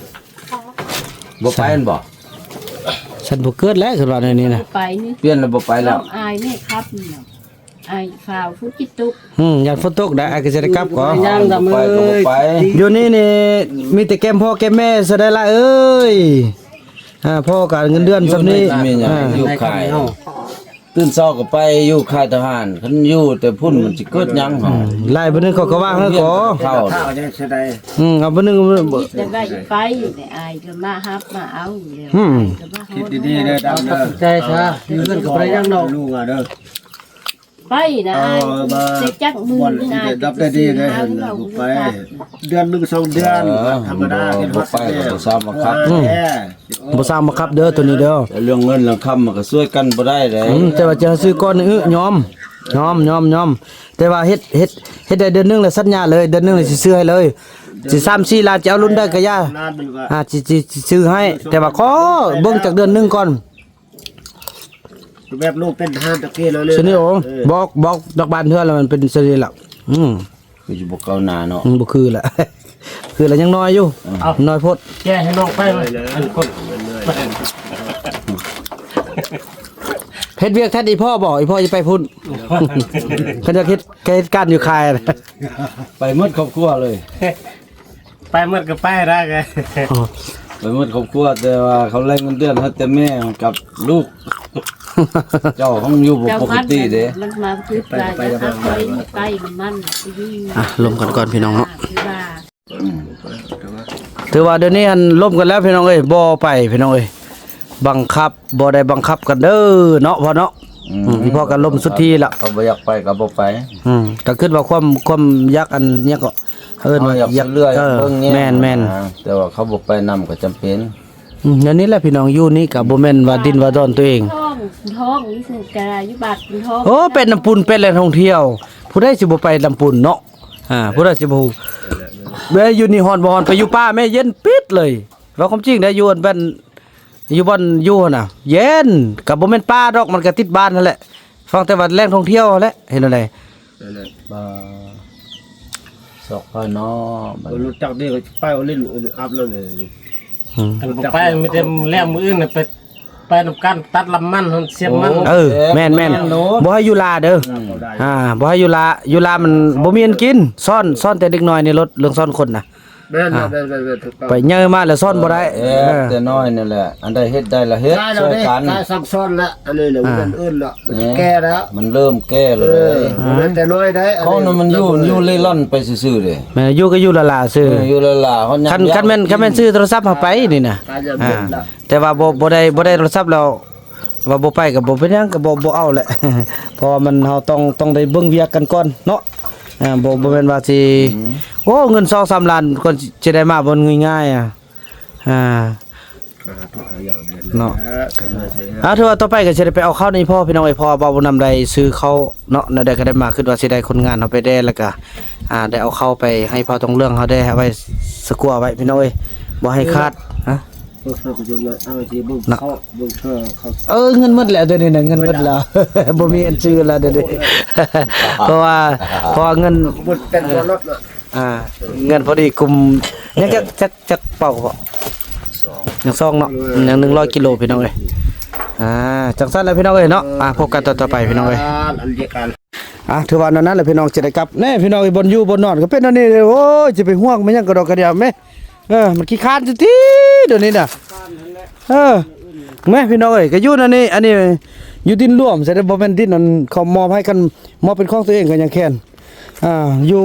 ບໍ່ໄປແມ່ນບໍ່? ສັນບໍ່ເກີດແລ້ວ ຄືວ່າແນວນີ້ນະ ບໍ່ໄປນີ້ ປ່ຽນແລ້ວບໍ່ໄປແລ້ວ ອາຍແມ່ຂັບນີ້ນະ ອາຍຟ້າວ ຝົນຊິຕົກ. ອືມ ຢ້ານຝົນຕົກໄດ໋ ອ້າຍກໍຈະໄດ້ກັບກໍ ບໍ່ໄປກໍບໍ່ໄປ. ຢູ່ນີ້ນີ້ມີແຕ່ແກ້ມພໍ່ແກ້ມແມ່ຊະໄດ໋ລະເອີຍ. ອ່າ ພໍ່ກໍເງິນເດືອນສ່ຳນີ້ ຢູ່ໄດ້ມີຫຍັງ ອ່າ ຢູ່ຂາຍ ຕື່ນເຊົ້າກໍໄປຢູ່ຄ້າຍທະຫານ ຄັນຢູ່ແຕ່ພຸ້ນມັນຊິເກີດຫຍັງເຮົາ. ອືມ ຫຼາຍມື້ໜຶ່ງເຂົາກໍວ່າເຮົາກໍ ເຂົ້າ ອືມ ເອົາມື້ໜຶ່ງ ມີແຕ່ໄປ ໄປ ອ້າຍກໍມາຮັບມາເອົາຢູ່ແລ້ວ. ອືມ ອ້າຍກໍມາຮອດ ຄິດດີໆເດີ ດຳເດີ ຕັດສິນໃຈຊະ ຢູ່ເຮືອນກໍບໍ່ໄດ້ຫຍັງດອກ ລູກອະເດີ. ໄປນະ ເອີ ອ້າຍ ມາ ຊິຈັກມື້ນີ້ນະ ດັບໄດ້ດີເດ້ ບໍ່ໄປ ເດືອນໜຶ່ງສອງເດືອນ ເອີ ທຳມະດາ ບໍ່ໄປກໍບໍ່ຊາວບັງຄັບ ອືມ ບໍ່ຊາວບັງຄັບເດີໂຕນີ້ເດີ. ແຕ່ເລື່ອງເງິນເລື່ອງຄຳມັນກໍຊ່ວຍກັນບໍ່ໄດ້ເດ້. ອືມ ແຕ່ວ່າຈະຊື້ກ່ອນນີ້ ຍອມ ຍອມ ຍອມ ຍອມ ແຕ່ວ່າເຮັດ ເຮັດ ເຮັດໄດ້ເດືອນໜຶ່ງແລ້ວສັນຍາເລີຍ ເດືອນໜຶ່ງແລ້ວຊິຊື້ໃຫ້ເລີຍ ຊິສາມສີ່ລ້ານ ຈະເອົາລຸ້ນໃດກໍຢ່າ ອ່າ ຊິ ຊິ ຊິຊື້ໃຫ້ ແຕ່ວ່າຂໍເບິ່ງຈັກເດືອນໜຶ່ງກ່ອນ. ແບບລູກເປັນທະຫານຕະກີ້ແລ້ວເລີຍ ຊະນີ້ໂອ ເອີ ບອກ ບອກດອກບານເທື່ອລະມັນເປັນຊະນີ້ລະ. ອືມ ຄືຊິບໍ່ກ້າວໜ້າເນາະ ອືມ ບໍ່ຄືລະ ຄືລະຍັງນ້ອຍຢູ່ ເອົ້າ ນ້ອຍໂພດ ແກະໃຫ້ນ້ອງໄປເວີຍ ເອີ ອັນຄົນ ເຮັດວຽກແທນອີ່ພໍ່ບໍ ອີ່ພໍ່ຈະໄປພຸ້ນ ຄັນຢາກເຮັດ ກະເຮັດການຢູ່ຂາຍ ໄປໝົດຄອບຄົວເລີຍ. ໄປໝົດກໍໄປໄດ້ ອໍ ໄປໝົດຄອບຄົວ ແຕ່ວ່າເຂົາໄລ່ເງິນເດືອນໃຫ້ແຕ່ແມ່ກັບລູກ ເຈົ້າຂອງຢູ່ບໍ່ປົກກະຕິເດ້ ມັນມາຄືໄປ ໄປ ໄປ ໄປນຳມັນ ອ່ະ ລົມກັນກ່ອນພີ່ນ້ອງເນາະ ຄືວ່າ ອືມ ຖືວ່າດຽວນີ້ຫັ້ນລົມກັນແລ້ວພີ່ນ້ອງເອີຍ ບໍ່ໄປພີ່ນ້ອງເອີຍ ບັງຄັບ ບໍ່ໄດ້ບັງຄັບກັນເດີເນາະພໍ່ເນາະ. ອືມ ອືມ ອີ່ພໍ່ກໍລົມສຸດທີລະ ເຂົາບໍ່ຢາກໄປກໍບໍ່ໄປ. ອືມ ກໍຄິດວ່າຄວາມ ຄວາມຢາກອັນຫຍັງກໍ ເອີ້ນວ່າຢາກເຫຼືອ ເອີ ເບິ່ງແຍງ ແມ່ນໆ ແຕ່ວ່າເຂົາບໍ່ໄປນຳກໍຈຳເປັນ. ອືມ ແນວນີ້ແຫຼະພີ່ນ້ອງ ຢູ່ນີ້ກໍບໍ່ແມ່ນວ່າດິນວ່າດອນຕົວເອງ ທອງ ທອງນີ້ຄືກະຢູ່ບາດທອງ. ໂອ້ ເປັນນ້ຳປຸນ ເປັນແຫຼ່ງທ່ອງທ່ຽວ ຜູ້ໃດຊິບໍ່ໄປນ້ຳປຸນເນາະ. ອ່າ ຜູ້ໃດຊິບໍ່ຮູ້ ແມ່ຢູ່ນີ້ຮ້ອນບໍ່ຮ້ອນ ໄປຢູ່ປ່າແມ່ເຢັນປິດເລີຍ. ເວົ້າຄວາມຈິງໄດ໋ ຢູ່ອັນແບນ ຢູ່ບ່ອນຢູ່ຫັ້ນນະ ເຢັນ ກໍບໍ່ແມ່ນປ່າດອກ ມັນກໍຕິດບ້ານຫັ້ນແຫຼະ ຟັງແຕ່ວ່າແຫຼ່ງທ່ອງທ່ຽວຫັ້ນແຫຼະ ເຮັດແນວໃດ. ນັ້ນແຫຼະ ບໍ່ ຊອກພາຍນອກ ບໍ່ຮູ້ຈັກນີ້ກໍໄປເອົາຫຼິ້ນອັບແລ້ວນີ້. ອືມ ຄັນບໍ່ໄປ ມີແຕ່ແລ້ວມື້ອື່ນນະ ໄປ ໄປນຳກັນ ຕັດລຳມັນ ສຽບມັນ. ໂອ້ ເອີ ແມ່ນໆ ບໍ່ໃຫ້ຢູ່ລາເດີ. ອືມ ອ່າ ບໍ່ໃຫ້ຢູ່ລາ ຢູ່ລາມັນບໍ່ມີອັນກິນ. ສອນ ສອນແຕ່ເດັກນ້ອຍໃນລົດ ເລື່ອງສອນຄົນນະ. ແມ່ນ ອ່າ ແມ່ນໆໆ ຖືກຕ້ອງ ໄປໃຫຍ່ມາແລ້ວສອນບໍ່ໄດ້. ເອີ ເອີ ແຕ່ນ້ອຍນີ້ແຫຼະ ອັນໃດເຮັດໄດ້ລະເຮັດ ຊ່ວຍກັນ ກາຍສັ່ງສອນລະ ອັນນີ້ນະ ມັນອື່ນລະ ມັນແກ່ລະ ມັນເລີ່ມແກ່ລະ. ເອີ ແຕ່ນ້ອຍໄດ໋ ຂອງນັ້ນມັນຢູ່ ຢູ່ເລ່ລ່ອນໄປຊື່ໆເດ້. ແມ່ນ ຢູ່ກໍຢູ່ລະລາຊື່ ເອີ ຢູ່ລະລາ. ຄັນ ຄັນແມ່ນ ຄັນແມ່ນຊື້ໂທລະສັບເຮົາໄປນີ້ນະ ອ່າ ແຕ່ວ່າບໍ່ ບໍ່ໄດ້ ບໍ່ໄດ້ໂທລະສັບແລ້ວ ວ່າບໍ່ໄປກໍບໍ່ເປັນຫຍັງ ກໍບໍ່ ບໍ່ເອົາແຫຼະ ເພາະວ່າມັນ ເຮົາຕ້ອງ ຕ້ອງໄດ້ເບິ່ງວຽກກັນກ່ອນເນາະ. ອ່າ ບໍ່ ບໍ່ແມ່ນວ່າຊິ ອືມ ໂອ້ ເງິນສອງສາມລ້ານກ່ອນຊິໄດ້ມາ ບໍ່ງ່າຍໆ ອ່າ ອ່າ ເນາະ. ອ່າ ຖືວ່າຕໍ່ໄປກໍຊິໄດ້ໄປເອົາເຂົ້າໃນພໍ່ພີ່ນ້ອງເອີຍ ເພາະວ່າບ່າວບຸນນຳໄດ້ຊື້ເຂົ້າເນາະ ແນວໃດກໍໄດ້ມາ ຄິດວ່າຊິໄດ້ຄົນງານເຮົາໄປແດ່ ແລ້ວກໍ ອ່າ ໄດ້ເອົາເຂົ້າໄປໃຫ້ພາວທອງເຫຼືອງເຮົາແດ່ ໄວ້ສະກົວໄວ້ພີ່ນ້ອງເອີຍ. ບໍ່ໃຫ້ຂາດ. ຮະ? ເອີ ເຮົາກໍຢູ່ເຮືອນ ເອົາໄວ້ທີ່ເບິ່ງເນາະ ເຂົາເບິ່ງເທື່ອເຂົາ ເອີ ເງິນໝົດແລ້ວດຽວນີ້ນະ ເງິນໝົດແລ້ວ ບໍ່ມີອັນຊື້ແລ້ວດຽວນີ້ ເພາະວ່າ ເພາະວ່າເງິນ ໝົດແຕ່ຕົວລົດເນາະ. ອ່າ ເງິນພໍດີກຸມ ຍັງຈັກ ຈັກ ຈັກເປົາເກາະ? ຍັງສອງເນາະ ຍັງໜຶ່ງຮ້ອຍກິໂລພີ່ນ້ອງເອີຍ. ອ່າ ຈັ່ງຊັ້ນແຫຼະພີ່ນ້ອງເອີຍເນາະ. ອ່າ ພົບກັນຕອນຕໍ່ໄປພີ່ນ້ອງເອີຍ. ອ່າ ຖືວ່າແນວນັ້ນແຫຼະພີ່ນ້ອງ ຈະໄດ້ກັບແນ່ພີ່ນ້ອງເອີຍ. ບ່ອນຢູ່ບ່ອນນອນກໍເປັນອັນນີ້ເດ້. ໂອ້ຍ ຈະໄປຫ່ວງມັນຫຍັງກະດອກກະດຽວແມະ. ເອີ ມັນຂີ້ຄ້ານຊິຕິດຽວນີ້ນະ. ເອີ ແມ່ພີ່ນ້ອງເອີຍ ກໍຢູ່ນັ້ນນີ້ ອັນນີ້ຢູ່ດິນລວມຊະເດ້ ບໍ່ແມ່ນດິນອັນເຂົາມອບໃຫ້ກັນ ມອບເປັນຂອງຕົວເອງກໍຍັງແຄ້ນ. ອ່າ ຢູ່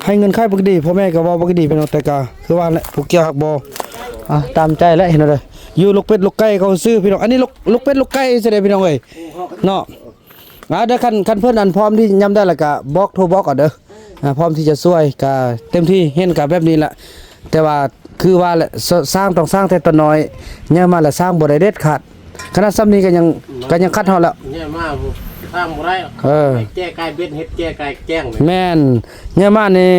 ໃຫ້ເງິນຂາຍບໍ່ດີ ພໍ່ແມ່ກໍເວົ້າບໍ່ດີພີ່ນ້ອງ ແຕ່ກໍຄືວ່າແຫຼະ ຜູ້ກ່ຽວຮັກບໍ່ ອ່າ ຕາມໃຈແຫຼະ ເຫັນເດີ. ຢູ່ລູກເປັດລູກໄກ່ເຂົາຊື້ພີ່ນ້ອງ ອັນນີ້ລູກ ລູກເປັດລູກໄກ່ຊະເດ້ພີ່ນ້ອງເອີຍເນາະ. ອ່າ ເດີ ຄັນ ຄັນເພິ່ນອັນພ້ອມທີ່ຍາມໃດລະກະບອກ ໂທບອກເອົາເດີ. ອ່າ ພ້ອມທີ່ຈະຊ່ວຍກະເຕັມທີ່ ເຫັນກະແບບນີ້ລະ ແຕ່ວ່າຄືວ່າແຫຼະ ສ- ສ້າງຕ້ອງສ້າງແຕ່ຕອນນ້ອຍ ໃຫຍ່ມາແລ້ວສ້າງບໍ່ໄດ້ເດັດຂາດ. ຂະໜາດສ່ຳນີ້ກໍຍັງ ກໍຍັງຂັດເຮົາແລ້ວ ໃຫຍ່ມາສ້າງບໍ່ໄດ້. ເອີ ແກ້ກາຍເບັດ ເຮັດແກ້ກາຍແກ້ງ. ແມ່ນ ໃຫຍ່ມານີ້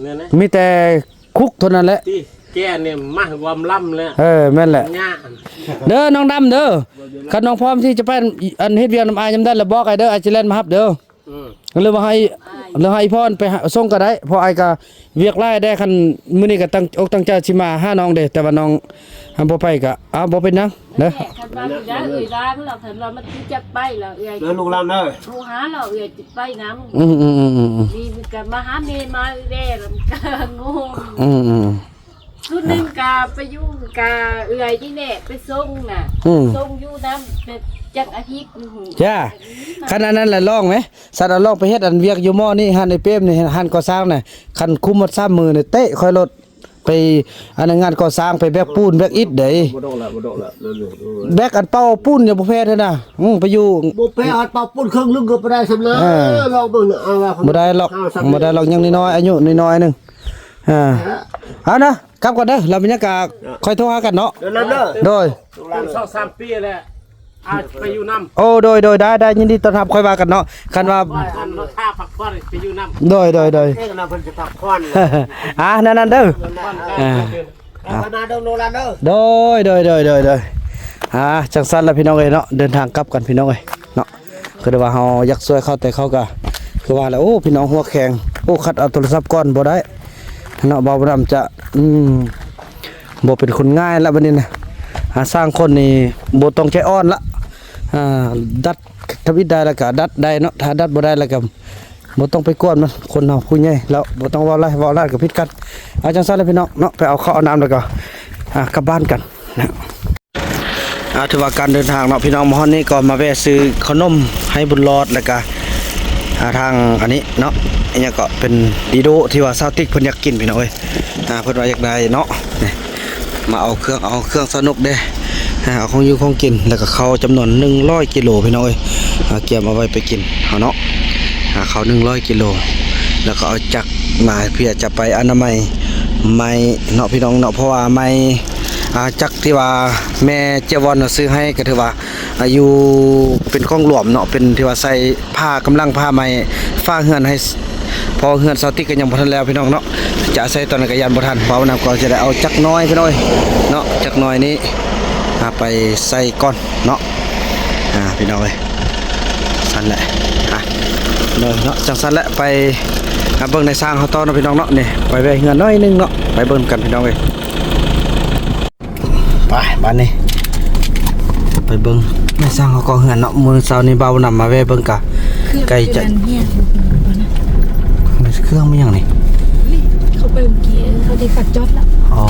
ແມ່ນນະ ມີແຕ່ຄຸກເທົ່ານັ້ນແຫຼະ ຕິແກ້ນີ້ມາຫວມລຳແລ້ວ. ເອີ ແມ່ນແຫຼະ ຍາກເດີ ນ້ອງດຳເດີ. ຄັນນ້ອງພ້ອມທີ່ຈະໄປ ອັນ ເຮັດວຽກນຳອ້າຍຍາມໃດລະບອກອ້າຍເດີ ອ້າຍຈະແລ່ນມາຮັບເດີ. ອືມ ຫຼືວ່າໃຫ້ ຫຼືໃຫ້ອີ່ພໍ່ໄປຫາສົ່ງກໍໄດ້ ເພາະອ້າຍກໍວຽກຫຼາຍແດ່. ຄັນມື້ນີ້ກໍຕັ້ງອົກຕັ້ງໃຈຊິມາຫານ້ອງເດ້ ແຕ່ວ່ານ້ອງ ຄັນບໍ່ໄປກໍ ເອົາ ບໍ່ເປັນຫຍັງເດີ. ຄັນວ່າໄດ້ເອື້ອຍລານລະ ຄັນວ່າມັນຈະໄປລະເອື້ອຍ ເດີລູກຫຼານເດີ ໂທຫາລະເອື້ອຍຊິໄປນຳ. ອືມໆໆໆ ນີ້ມັນກໍມາຫາແມ່ມາເອື້ອຍແດ່ ລະມັນກໍງົງ. ອືມໆ ຊຸດໜຶ່ງກະໄປຢູ່ກະເອື້ອຍນີ້ແຫຼະໄປສົ່ງນະ. ອືມ ສົ່ງຢູ່ນຳ ແບບຈັກອາທິດໜຶ່ງ. ຈ້າ ຄັນອັນນັ້ນລະລອງແມ ສັດ ລອງໄປເຮັດອັນວຽກຢູ່ໝໍ້ນີ້ ຮ້ານໄອ້ເປມນີ້ ຮ້ານກໍ່ສ້າງນະ. ຄັນຄຸມໝົດສາມມື້ນີ້ ເຕະຂ້ອຍໂລດ ໄປອັນນັ້ນ ງານກໍ່ສ້າງ ໄປແບກປູນແບກອິດເດ້. ບໍ່ດອກລະ ບໍ່ດອກລະ ແບກອັນເປົ່າປູນຍັງບໍ່ແພ້ເທື່ອນະ. ອືມ ໄປຢູ່ ບໍ່ແພ້ອັນເປົ່າປູນເຄິ່ງໜຶ່ງກໍບໍ່ໄດ້ສ່ຳນະ. ເອີ ລອງເບິ່ງນະ ເອົາວ່າ ບໍ່ໄດ້ຫຼອກ ບໍ່ໄດ້ຫຼອກ ຍັງນ້ອຍໆ ອາຍຸນ້ອຍໆໜຶ່ງ. ອ່າ ເອົານະ ກັບກ່ອນເດີ ແລ້ວມີຫຍັງກະຄ່ອຍໂທຫາກັນເນາະ. ໂດຍ ສອງສາມປີແລ້ວ ອາ ໄປຢູ່ນຳ. ໂອ້ ໂດຍໆ ໄດ້ໆ ຍິນດີຕ້ອນຮັບ ຄ່ອຍວ່າກັນເນາະ ຄັນວ່າ ອັນ ຖ້າພັກຜ່ອນໄປຢູ່ນຳ. ໂດຍໆໆ ເອງນະ ເພິ່ນຈະພັກຜ່ອນ. ອ່າ ນັ້ນໆເດີ. ອ່າ ອ່າ ໂດຍໆໆໆ ອ່າ ຈັ່ງຊັ້ນລະພີ່ນ້ອງເອີຍເນາະ ເດີນທາງກັບກັນພີ່ນ້ອງເອີຍເນາະ. ກໍໄດ້ວ່າເຮົາຢາກຊ່ວຍເຂົາ ແຕ່ເຂົາກໍຄືວ່າແຫຼະ ໂອ້ ພີ່ນ້ອງຫົວແຂງ ໂອ້ ຂັດເອົາໂທລະສັບກ່ອນບໍ່ໄດ້ເນາະ. ບ່າວນຳຈະ ອືມ ບໍ່ເປັນຄົນງ່າຍລະບັດນີ້ນະ. ຫາສ້າງຄົນນີ້ບໍ່ຕ້ອງໃຈອ່ອນລະ ອ່າ ດັດທຳອິດໄດ້ລະກະດັດໄດ້ເນາະ ຖ້າດັດບໍ່ໄດ້ລະກະບໍ່ຕ້ອງໄປກວນມັນ. ຄົນເຮົາຜູ້ໃຫຍ່ແລ້ວ ບໍ່ຕ້ອງເວົ້າຫຼາຍ ເວົ້າຫຼາຍກະຜິດກັນ. ເອົາ ຈັ່ງຊັ້ນລະພີ່ນ້ອງເນາະ ໄປເອົາເຂົ້າເອົານ້ຳ ແລ້ວກໍ ອ່າ ກັບບ້ານກັນນະ. ອ່າ ຖືວ່າການເດີນທາງເນາະພີ່ນ້ອງ ມາຮອດນີ້ກໍມາແວ່ຊື້ເຂົ້າໜົມໃຫ້ບຸນຫຼອດ ແລ້ວກະ ອ່າ ທາງອັນນີ້ເນາະ ອີຫຍັງເກາະ ເປັນດີໂດທີ່ວ່າສາວຕິກເພິ່ນຢາກກິນພີ່ນ້ອງເອີຍ. ອ່າ ເພິ່ນວ່າຢາກໄດ້ເນາະ ນີ້ ມາເອົາເຄື່ອງ ເອົາເຄື່ອງສະໜຸກເດ້ ອ່າ ເອົາຂອງຢູ່ຂອງກິນ ແລ້ວກະເຂົ້າຈຳນວນໜຶ່ງຮ້ອຍກິໂລພີ່ນ້ອງເອີຍ. ອ່າ ກຽມເອົາໄວ້ໄປກິນເຮົາເນາະ ອ່າ ເຂົ້າໜຶ່ງຮ້ອຍກິໂລ ແລ້ວກໍເອົາຈັກມາເພື່ອຈະໄປອະນາໄມໄມ້ເນາະພີ່ນ້ອງເນາະ ເພາະວ່າໄມ້ ອ່າ ຈັກທີ່ວ່າແມ່ເຈ້ຍວອນເຮົາຊື້ໃຫ້ ກໍຖືວ່າ ອ່າ ຢູ່ເປັນຂອງຫຼວມເນາະ ເປັນທີ່ວ່າໃສ່ຜ້າກຳລັງຜ້າໄມ້ຝາເຮືອນໃຫ້ ເພາະເຮືອນສາວຕິກກໍຍັງບໍ່ທັນແລ້ວພີ່ນ້ອງເນາະ ຈະໃສ່ຕອນໃດກໍຢ້ານບໍ່ທັນ. ເວົ້ານຳກໍຈະໄດ້ເອົາຈັກໜ້ອຍພີ່ນ້ອງເອີຍເນາະ ຈັກໜ້ອຍນີ້ ອ່າ ໄປໃສ່ກ່ອນເນາະ. ອ່າ ພີ່ນ້ອງເອີຍ ຊັ້ນແຫຼະ ອ່າ ເນາະ ຈັ່ງຊັ້ນແຫຼະ ໄປຫາເບິ່ງນາຍຊ່າງເຮົາຕໍ່ເນາະພີ່ນ້ອງເນາະ. ນີ້ໄປແວ່ເຮືອນໜ້ອຍໜຶ່ງເນາະ ໄປເບິ່ງກັນພີ່ນ້ອງເອີຍ. ໄປບາດນີ້ ໄປເບິ່ງນາຍຊ່າງເຮົາກໍ່ເຮືອນເນາະ. ມື້ເຊົ້ານີ້ບ່າວນຳມາແວ່ເບິ່ງກະ ໃກ້ຈະ ເຄື່ອງມີຫຍັງນີ້? ເຂົາໄປເມື່ອກີ້ ເຂົາໄດ້ຂັດຈອດລະ. ອໍ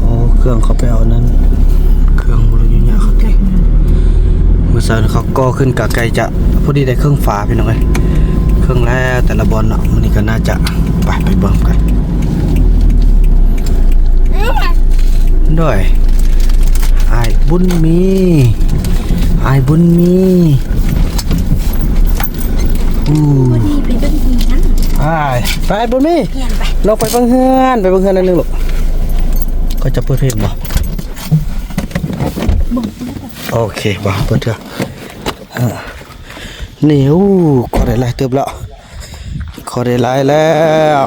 ອໍ ເຄື່ອງເຂົາໄປເອົານັ້ນ ເຄື່ອງບໍ່ຮູ້ຫຍັງເຂົາເກັບ. ມື້ເຊົ້ານີ້ເຂົາກໍ່ຂຶ້ນກະໃກ້ຈະ ພໍດີໄດ້ເຄິ່ງຝາພີ່ນ້ອງເອີຍ ເຄິ່ງແລ້ວແຕ່ລະບ່ອນເນາະ. ມື້ນີ້ກໍໜ້າຈະ ໄປ ໄປເບິ່ງກັນ. ໂດຍ ອ້າຍບຸນມີ ອ້າຍບຸນມີ ອູ້ ພໍດີໄປເບິ່ງເຮືອນ ອ້າຍ ໄປ ອ້າຍບຸນມີ ເຮືອນໄປ ລອງໄປເບິ່ງເຮືອນ ໄປເບິ່ງເຮືອນໜ້ອຍໜຶ່ງລູກ. ເຂົາຈະເປີດເພງບໍ່? ໂອເຄ ບໍ່ເປີດເທື່ອ. ເອີ ນີ້ ໂອ້ ກໍໄດ້ຫຼາຍເຕີບແລ້ວ ກໍໄດ້ຫຼາຍແລ້ວ.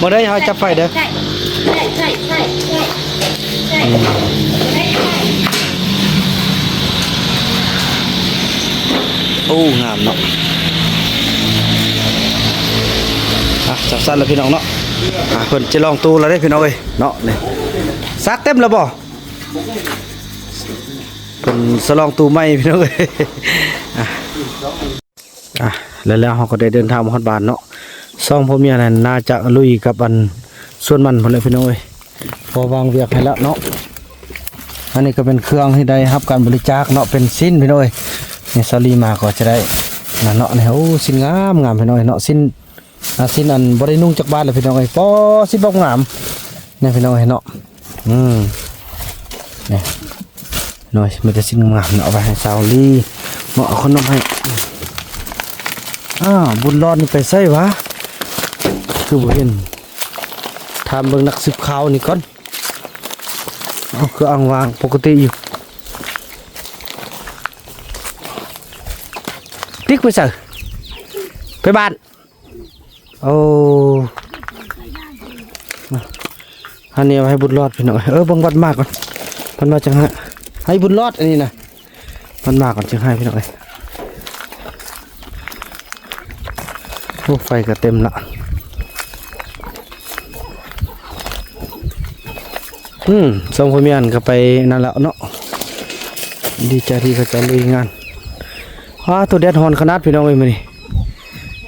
ບໍ່ໄດ້ ເຮົາຈັບໄຟເດີ. ໃຊ່ ໃຊ່ ໃຊ່ ໃຊ່ ອືມ ໂອ້ ງາມເນາະ. ອ່ະ ຈັບຊັ້ນລະພີ່ນ້ອງເນາະ. ອ່ະ ເພິ່ນຈະລອງຕູ້ລະເດ້ພີ່ນ້ອງເອີຍເນາະ. ນີ້ ຊັກເຕັມລະບໍ່? ເພິ່ນສະລອງຕູ້ໃໝ່ພີ່ນ້ອງເອີຍ. ອ່ະ ອ່ະ ແລ້ວ ແລ້ວເຮົາກໍໄດ້ເດີນທາງມາຮອດບ້ານເນາະ. ສອງຜົວເມຍນັ້ນໜ້າຈະລຸຍກັບອັນສວນມັນພຸ້ນແຫຼະພີ່ນ້ອງເອີຍ ເພາະວ່າວາງວຽກໃຫ້ແລ້ວເນາະ. ອັນນີ້ກໍເປັນເຄື່ອງທີ່ໄດ້ຮັບການບໍລິຈາກເນາະ ເປັນຊີ້ນພີ່ນ້ອງເອີຍ. ນີ້ສາວລີມາກໍຈະໄດ້ນັ້ນເນາະ. ນີ້ ໂອ້ ຊີ້ນງາມໆ ພີ່ນ້ອງເອີຍເນາະ ຊີ້ນ ອ່າ ຊີ້ນອັນບໍ່ໄດ້ນຸ່ງຈັກບາດເລີຍພີ່ນ້ອງເອີຍ. ປໍ ຊີ້ນບັກງາມ ນີ້ພີ່ນ້ອງເອີຍເນາະ. ອືມ ນີ້ ນ້ອຍ ມີແຕ່ຊີ້ນງາມເນາະ ເອົາໄວ້ໃຫ້ສາວລີເນາະ ເອົາຂະໜົມໃຫ້. ອ້າວ ບຸນລອດນີ້ໄປໃສຫວາ ຄືບໍ່ເຫັນ? ຖາມເບິ່ງນັກສືບຂ່າວນີ້ກ່ອນ. ເອົາ ຄືອ້າງວ່າງປົກກະຕິຢູ່. ຕິກໄປໃສ? ໄປບ້ານ. ໂອ້ ອັນນີ້ເອົາໃຫ້ບຸນລອດພີ່ນ້ອງ. ເອີ ເບິ່ງວັດໝາກກ່ອນ ເພິ່ນວ່າຈັ່ງໃຫ້ ໃຫ້ບຸນລອດອັນນີ້ນະ. ວັດໝາກກ່ອນຈຶ່ງໃຫ້ພີ່ນ້ອງເອີຍ. ໂອ້ ໄຟກໍເຕັມລະ. ອືມ ສອງຜົວເມຍນັ້ນກໍໄປນັ້ນແລ້ວເນາະ. ດີໃຈທີ່ເຂົາເຈົ້າລຸຍງານ. ອ້າ ໂຕແດດຮ້ອນຂະໜາດພີ່ນ້ອງເອີຍມື້ນີ້.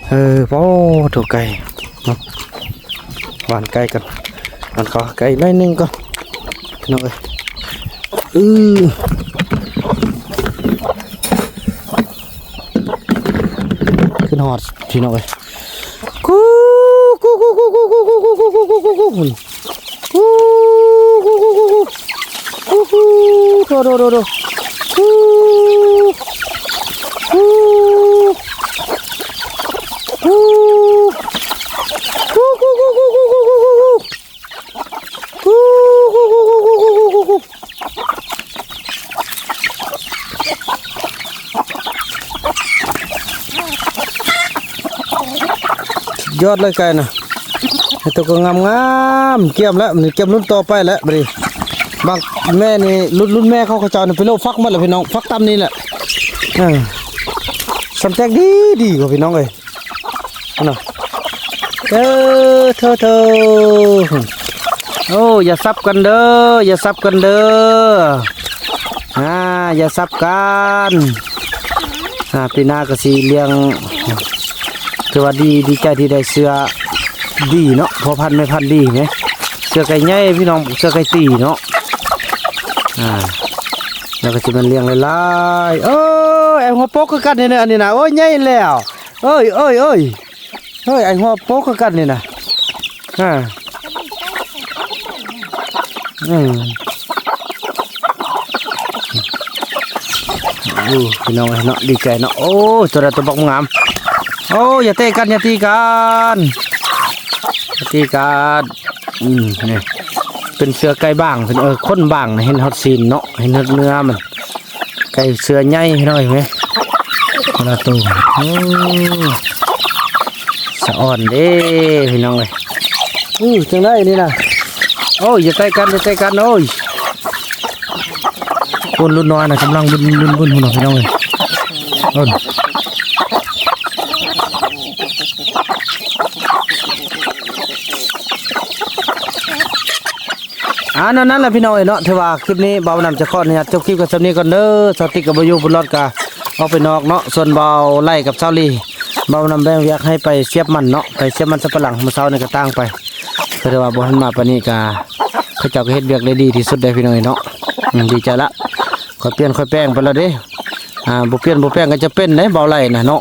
ເອີ ໂອ້ ໂຕໄກ່ເນາະ. ຫວ່ານໄກ່ກ່ອນ ຫວ່ານເຂົ້າໄກ່ໜ້ອຍໜຶ່ງກ່ອນພີ່ນ້ອງເອີຍ. ອື ຂຶ້ນຮອດພີ່ນ້ອງເອີຍ. ກູ ກູ ກູ ກູ ໂທ ໂທ ໂທ ໂທ ກູ. ຍອດເລີຍໄກ່ນະ. ເຮັດໂຕກໍງາມໆ ກຽມແລ້ວ ມັນກຽມລຸ້ນຕໍ່ໄປແລ້ວບັດນີ້. ບາງແມ່ນີ້ ລຸ້ນ ລຸ້ນແມ່ເຂົາ ເຂົາເຈົ້ານີ້ໄປໂລະຝັກໝົດແລ້ວພີ່ນ້ອງ ຝັກຕຳນີ້ແຫຼະ. ເອີ ສຳແຕກດີໆ ກວ່າພີ່ນ້ອງເອີຍ. ເນາະ ເອີ ໂທ ໂທ. ໂອ້ ຢ່າສັບກັນເດີ ຢ່າສັບກັນເດີ ອ່າ ຢ່າສັບກັນ. ອ່າ ປີໜ້າກໍຊິລ້ຽງ ຖືວ່າດີ ດີໃຈທີ່ໄດ້ເສືອດີເນາະ ພໍ່ພັນແມ່ພັນດີເດ້ ເສືອໄກ່ໃຫຍ່ພີ່ນ້ອງ ເສືອໄກ່ຕີເນາະ. ອ່າ ແລ້ວກໍຊິແມ່ນລ້ຽງຫຼາຍໆ. ໂອ້ຍ ໄອ້ຫົວປົກຄືກັນນີ້ນະ ອັນນີ້ນະ ໂອ້ຍ ໃຫຍ່ແລ້ວ. ເອີຍ ເອີຍ ເອີຍ ເຮີ້ຍ ໄອ້ຫົວໂປກຄືກັນນີ້ນະ. ຮະ ອືມ ໂອ້ ພີ່ນ້ອງເອີຍເນາະ ດີໃຈເນາະ. ໂອ້ ຕົວໃດຕົວບັກງາມ. ໂອ້ ຢ່າເຕະກັນ ຢ່າຕີກັນ ຢ່າຕີກັນ. ອືມ ນີ້ເປັນເສືອໄກ່ບ້າງ ເປັນ ເອີ ຂົນບ້າງນະ ເຫັນຮອດຊີ້ນເນາະ ເຫັນຮອດເນື້ອມັນ. ໄກ່ເສືອໃຫຍ່ພີ່ນ້ອງເອີຍ. ລະໂຕ. ໂອ້ ສະອອນເດ້ພີ່ນ້ອງເອີຍ. ອື ຈັ່ງໃດນີ້ນະ? ໂອ້ຍ ຢ່າໃກ້ກັນ ຢ່າໃກ້ກັນ ໂອ້ຍ. ຄົນລຸ້ນນ້ອຍນະ ກຳລັງບຸນໆໆ ພຸ້ນນະພີ່ນ້ອງເອີຍ. ໂອ້ຍ ອ່າ ນັ້ນແຫຼະພີ່ນ້ອງເອີຍເນາະ. ຖືວ່າຄລິບນີ້ບ່າວນຳຈະຂໍອະນຸຍາດຈົບຄລິບກັນສ່ຳນີ້ກ່ອນເດີ. ສາວຕິກກໍບໍ່ຢູ່ ບຸນລອດກໍອອກໄປນອກເນາະ. ສ່ວນບ່າວໄຫຼກັບສາວລີ ບ່າວນຳແບ່ງວຽກໃຫ້ໄປສຽບມັນເນາະ, ໄປສຽບມັນສຳປະຫຼັງ. ມື້ເຊົ້ານີ້ກໍຕ່າງໄປ ກໍຖືວ່າບໍ່ທັນມາປານນີ້ ກໍເຂົາເຈົ້າກໍເຮັດວຽກໄດ້ດີທີ່ສຸດເດ້ພີ່ນ້ອງເອີຍເນາະ. ອືມ ດີໃຈລະ ຄ່ອຍປ່ຽນຄ່ອຍແປງໄປແລ້ວເດ້. ອ່າ ບໍ່ປ່ຽນບໍ່ແປງກໍຈະເປັນເດ້ ບ່າວໄຫຼນະເນາະ.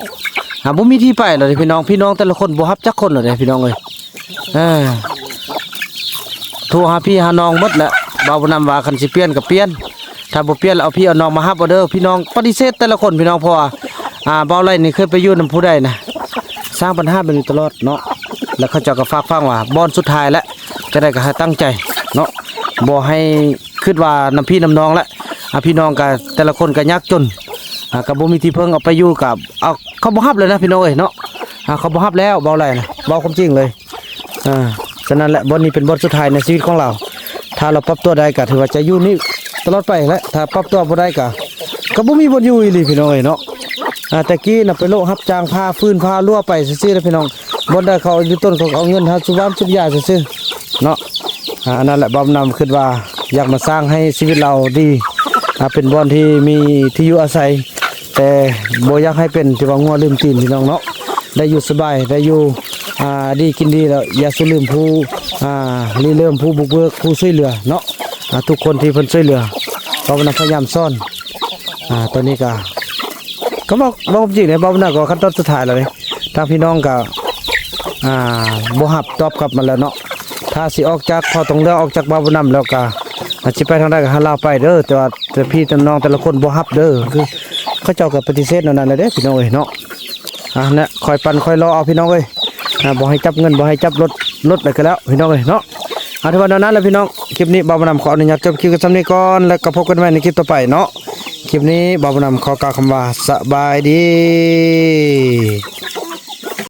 ອ່າ ບໍ່ມີທີ່ໄປແລ້ວເດ້ພີ່ນ້ອງ, ພີ່ນ້ອງແຕ່ລະຄົນບໍ່ຮັບຈັກຄົນແລ້ວເດ້ພີ່ນ້ອງເອີຍ. ເອີ ໂທຫາພີ່ຫານ້ອງໝົດແຫຼະ. ບ່າວນຳວ່າຄັນຊິປ່ຽນກໍປ່ຽນ, ຖ້າບໍ່ປ່ຽນແລ້ວເອົາພີ່ເອົານ້ອງມາຮັບເອົາເດີ. ພີ່ນ້ອງປະຕິເສດແຕ່ລະຄົນພີ່ນ້ອງ, ເພາະວ່າ ອ່າ ບ່າວໄຫຼນີ້ເຄີຍໄປຢູ່ນຳຜູ້ໃດນະ ສ້າງບັນຫາແບບນີ້ຕະຫຼອດເນາະ. ແລ້ວເຂົາເຈົ້າກໍຝາກຝັງວ່າບ່ອນສຸດທ້າຍແຫຼະ, ຈັ່ງໃດກໍໃຫ້ຕັ້ງໃຈເນາະ, ບໍ່ໃຫ້ຄິດວ່ານຳພີ່ນຳນ້ອງແຫຼະ. ອ່າ ພີ່ນ້ອງກໍແຕ່ລະຄົນກໍຍາກຈົນ, ອ່າ ກໍບໍ່ມີທີ່ເພິ່ງ, ເອົາໄປຢູ່ກໍ ເອົາ ເຂົາບໍ່ຮັບເລີຍນະພີ່ນ້ອງເອີຍເນາະ. ອ່າ ເຂົາບໍ່ຮັບແລ້ວ ເວົ້າໄຫຼນະ ເວົ້າຄວາມຈິງເລີຍ. ອ່າ ສະນັ້ນແຫຼະ ບ່ອນນີ້ເປັນບ່ອນສຸດທ້າຍໃນຊີວິດຂອງລາວ. ຖ້າລາວປັບຕົວໄດ້ກໍຖືວ່າຈະຢູ່ນີ້ຕະຫຼອດໄປແຫຼະ, ຖ້າປັບຕົວບໍ່ໄດ້ກໍ ກໍບໍ່ມີບ່ອນຢູ່ອີ່ຫຼີພີ່ນ້ອງເອີຍເນາະ. ອ່າ ແຕ່ກີ້ນະໄປໂລະຮັບຈ້າງຜ່າຟືນຜ່າລົວໄປຊື່ໆເດ້ພີ່ນ້ອງ, ບ່ອນໃດເຂົາຢູ່ຕົ້ນ ເຂົາກໍເອົາເງິນເຮົາສູບຫວານສູບຢາຊື່ໆເນາະ. ອ່າ ອັນນັ້ນແຫຼະ ບ່າວນຳຄິດວ່າຢາກມາສ້າງໃຫ້ຊີວິດລາວດີ, ອ່າ ເປັນບ່ອນທີ່ມີທີ່ຢູ່ອາໄສ, ແຕ່ບໍ່ຢາກໃຫ້ເປັນທີ່ວ່າງົວລືມຕີນພີ່ນ້ອງເນາະ. ໄດ້ຢູ່ສະບາຍ ໄດ້ຢູ່ ອ່າ ດີກິນດີແລ້ວ ຢ່າສູ່ລືມຜູ້ ອ່າ ລິເລີ່ມ ຜູ້ບຸກເບີກ ຜູ້ຊ່ວຍເຫຼືອເນາະ. ອ່າ ທຸກຄົນທີ່ເພິ່ນຊ່ວຍເຫຼືອ ເວົ້ານຳພະຍາຍາມສອນ. ອ່າ ຕອນນີ້ກໍ ກໍເວົ້າ ເວົ້າຄວາມຈິງເດ້ ເວົ້ານຳກໍຂັ້ນຕອນສຸດທ້າຍແລ້ວເດ້. ທາງພີ່ນ້ອງກໍ ອ່າ ບໍ່ຮັບຕອບກັບມາແລ້ວເນາະ. ຖ້າຊິອອກຈາກ ເພາະຕ້ອງເລືອກອອກຈາກບ່າວນຳແລ້ວກໍ ອາ ຊິໄປທາງໃດກໍໃຫ້ລາວໄປເດີ, ແຕ່ວ່າ ແຕ່ພີ່ແຕ່ນ້ອງແຕ່ລະຄົນບໍ່ຮັບເດີ. ຄືເຂົາເຈົ້າກໍປະຕິເສດແນວນັ້ນແຫຼະເດ້ພີ່ນ້ອງເອີຍເນາະ. ອ່າ ນະ ຄ່ອຍປັ່ນຄ່ອຍລໍເອົາພີ່ນ້ອງເອີຍ, ອ່າ ບໍ່ໃຫ້ຈັບເງິນ ບໍ່ໃຫ້ຈັບລົດ ລົດແລ້ວກໍແລ້ວພີ່ນ້ອງເອີຍເນາະ. ອ່າ ຖືວ່າແນວນັ້ນແຫຼະພີ່ນ້ອງ, ຄລິບນີ້ບ່າວນຳຂໍອະນຸຍາດຈົບຄລິບກັນສ່ຳນີ້ກ່ອນ ແລ້ວກໍພົບກັນໃໝ່ໃນຄລິບຕໍ່ໄປເນາະ. ຄລິບນີ້ບ່າວນຳຂໍກ່າວຄຳວ່າສະບາຍດີ.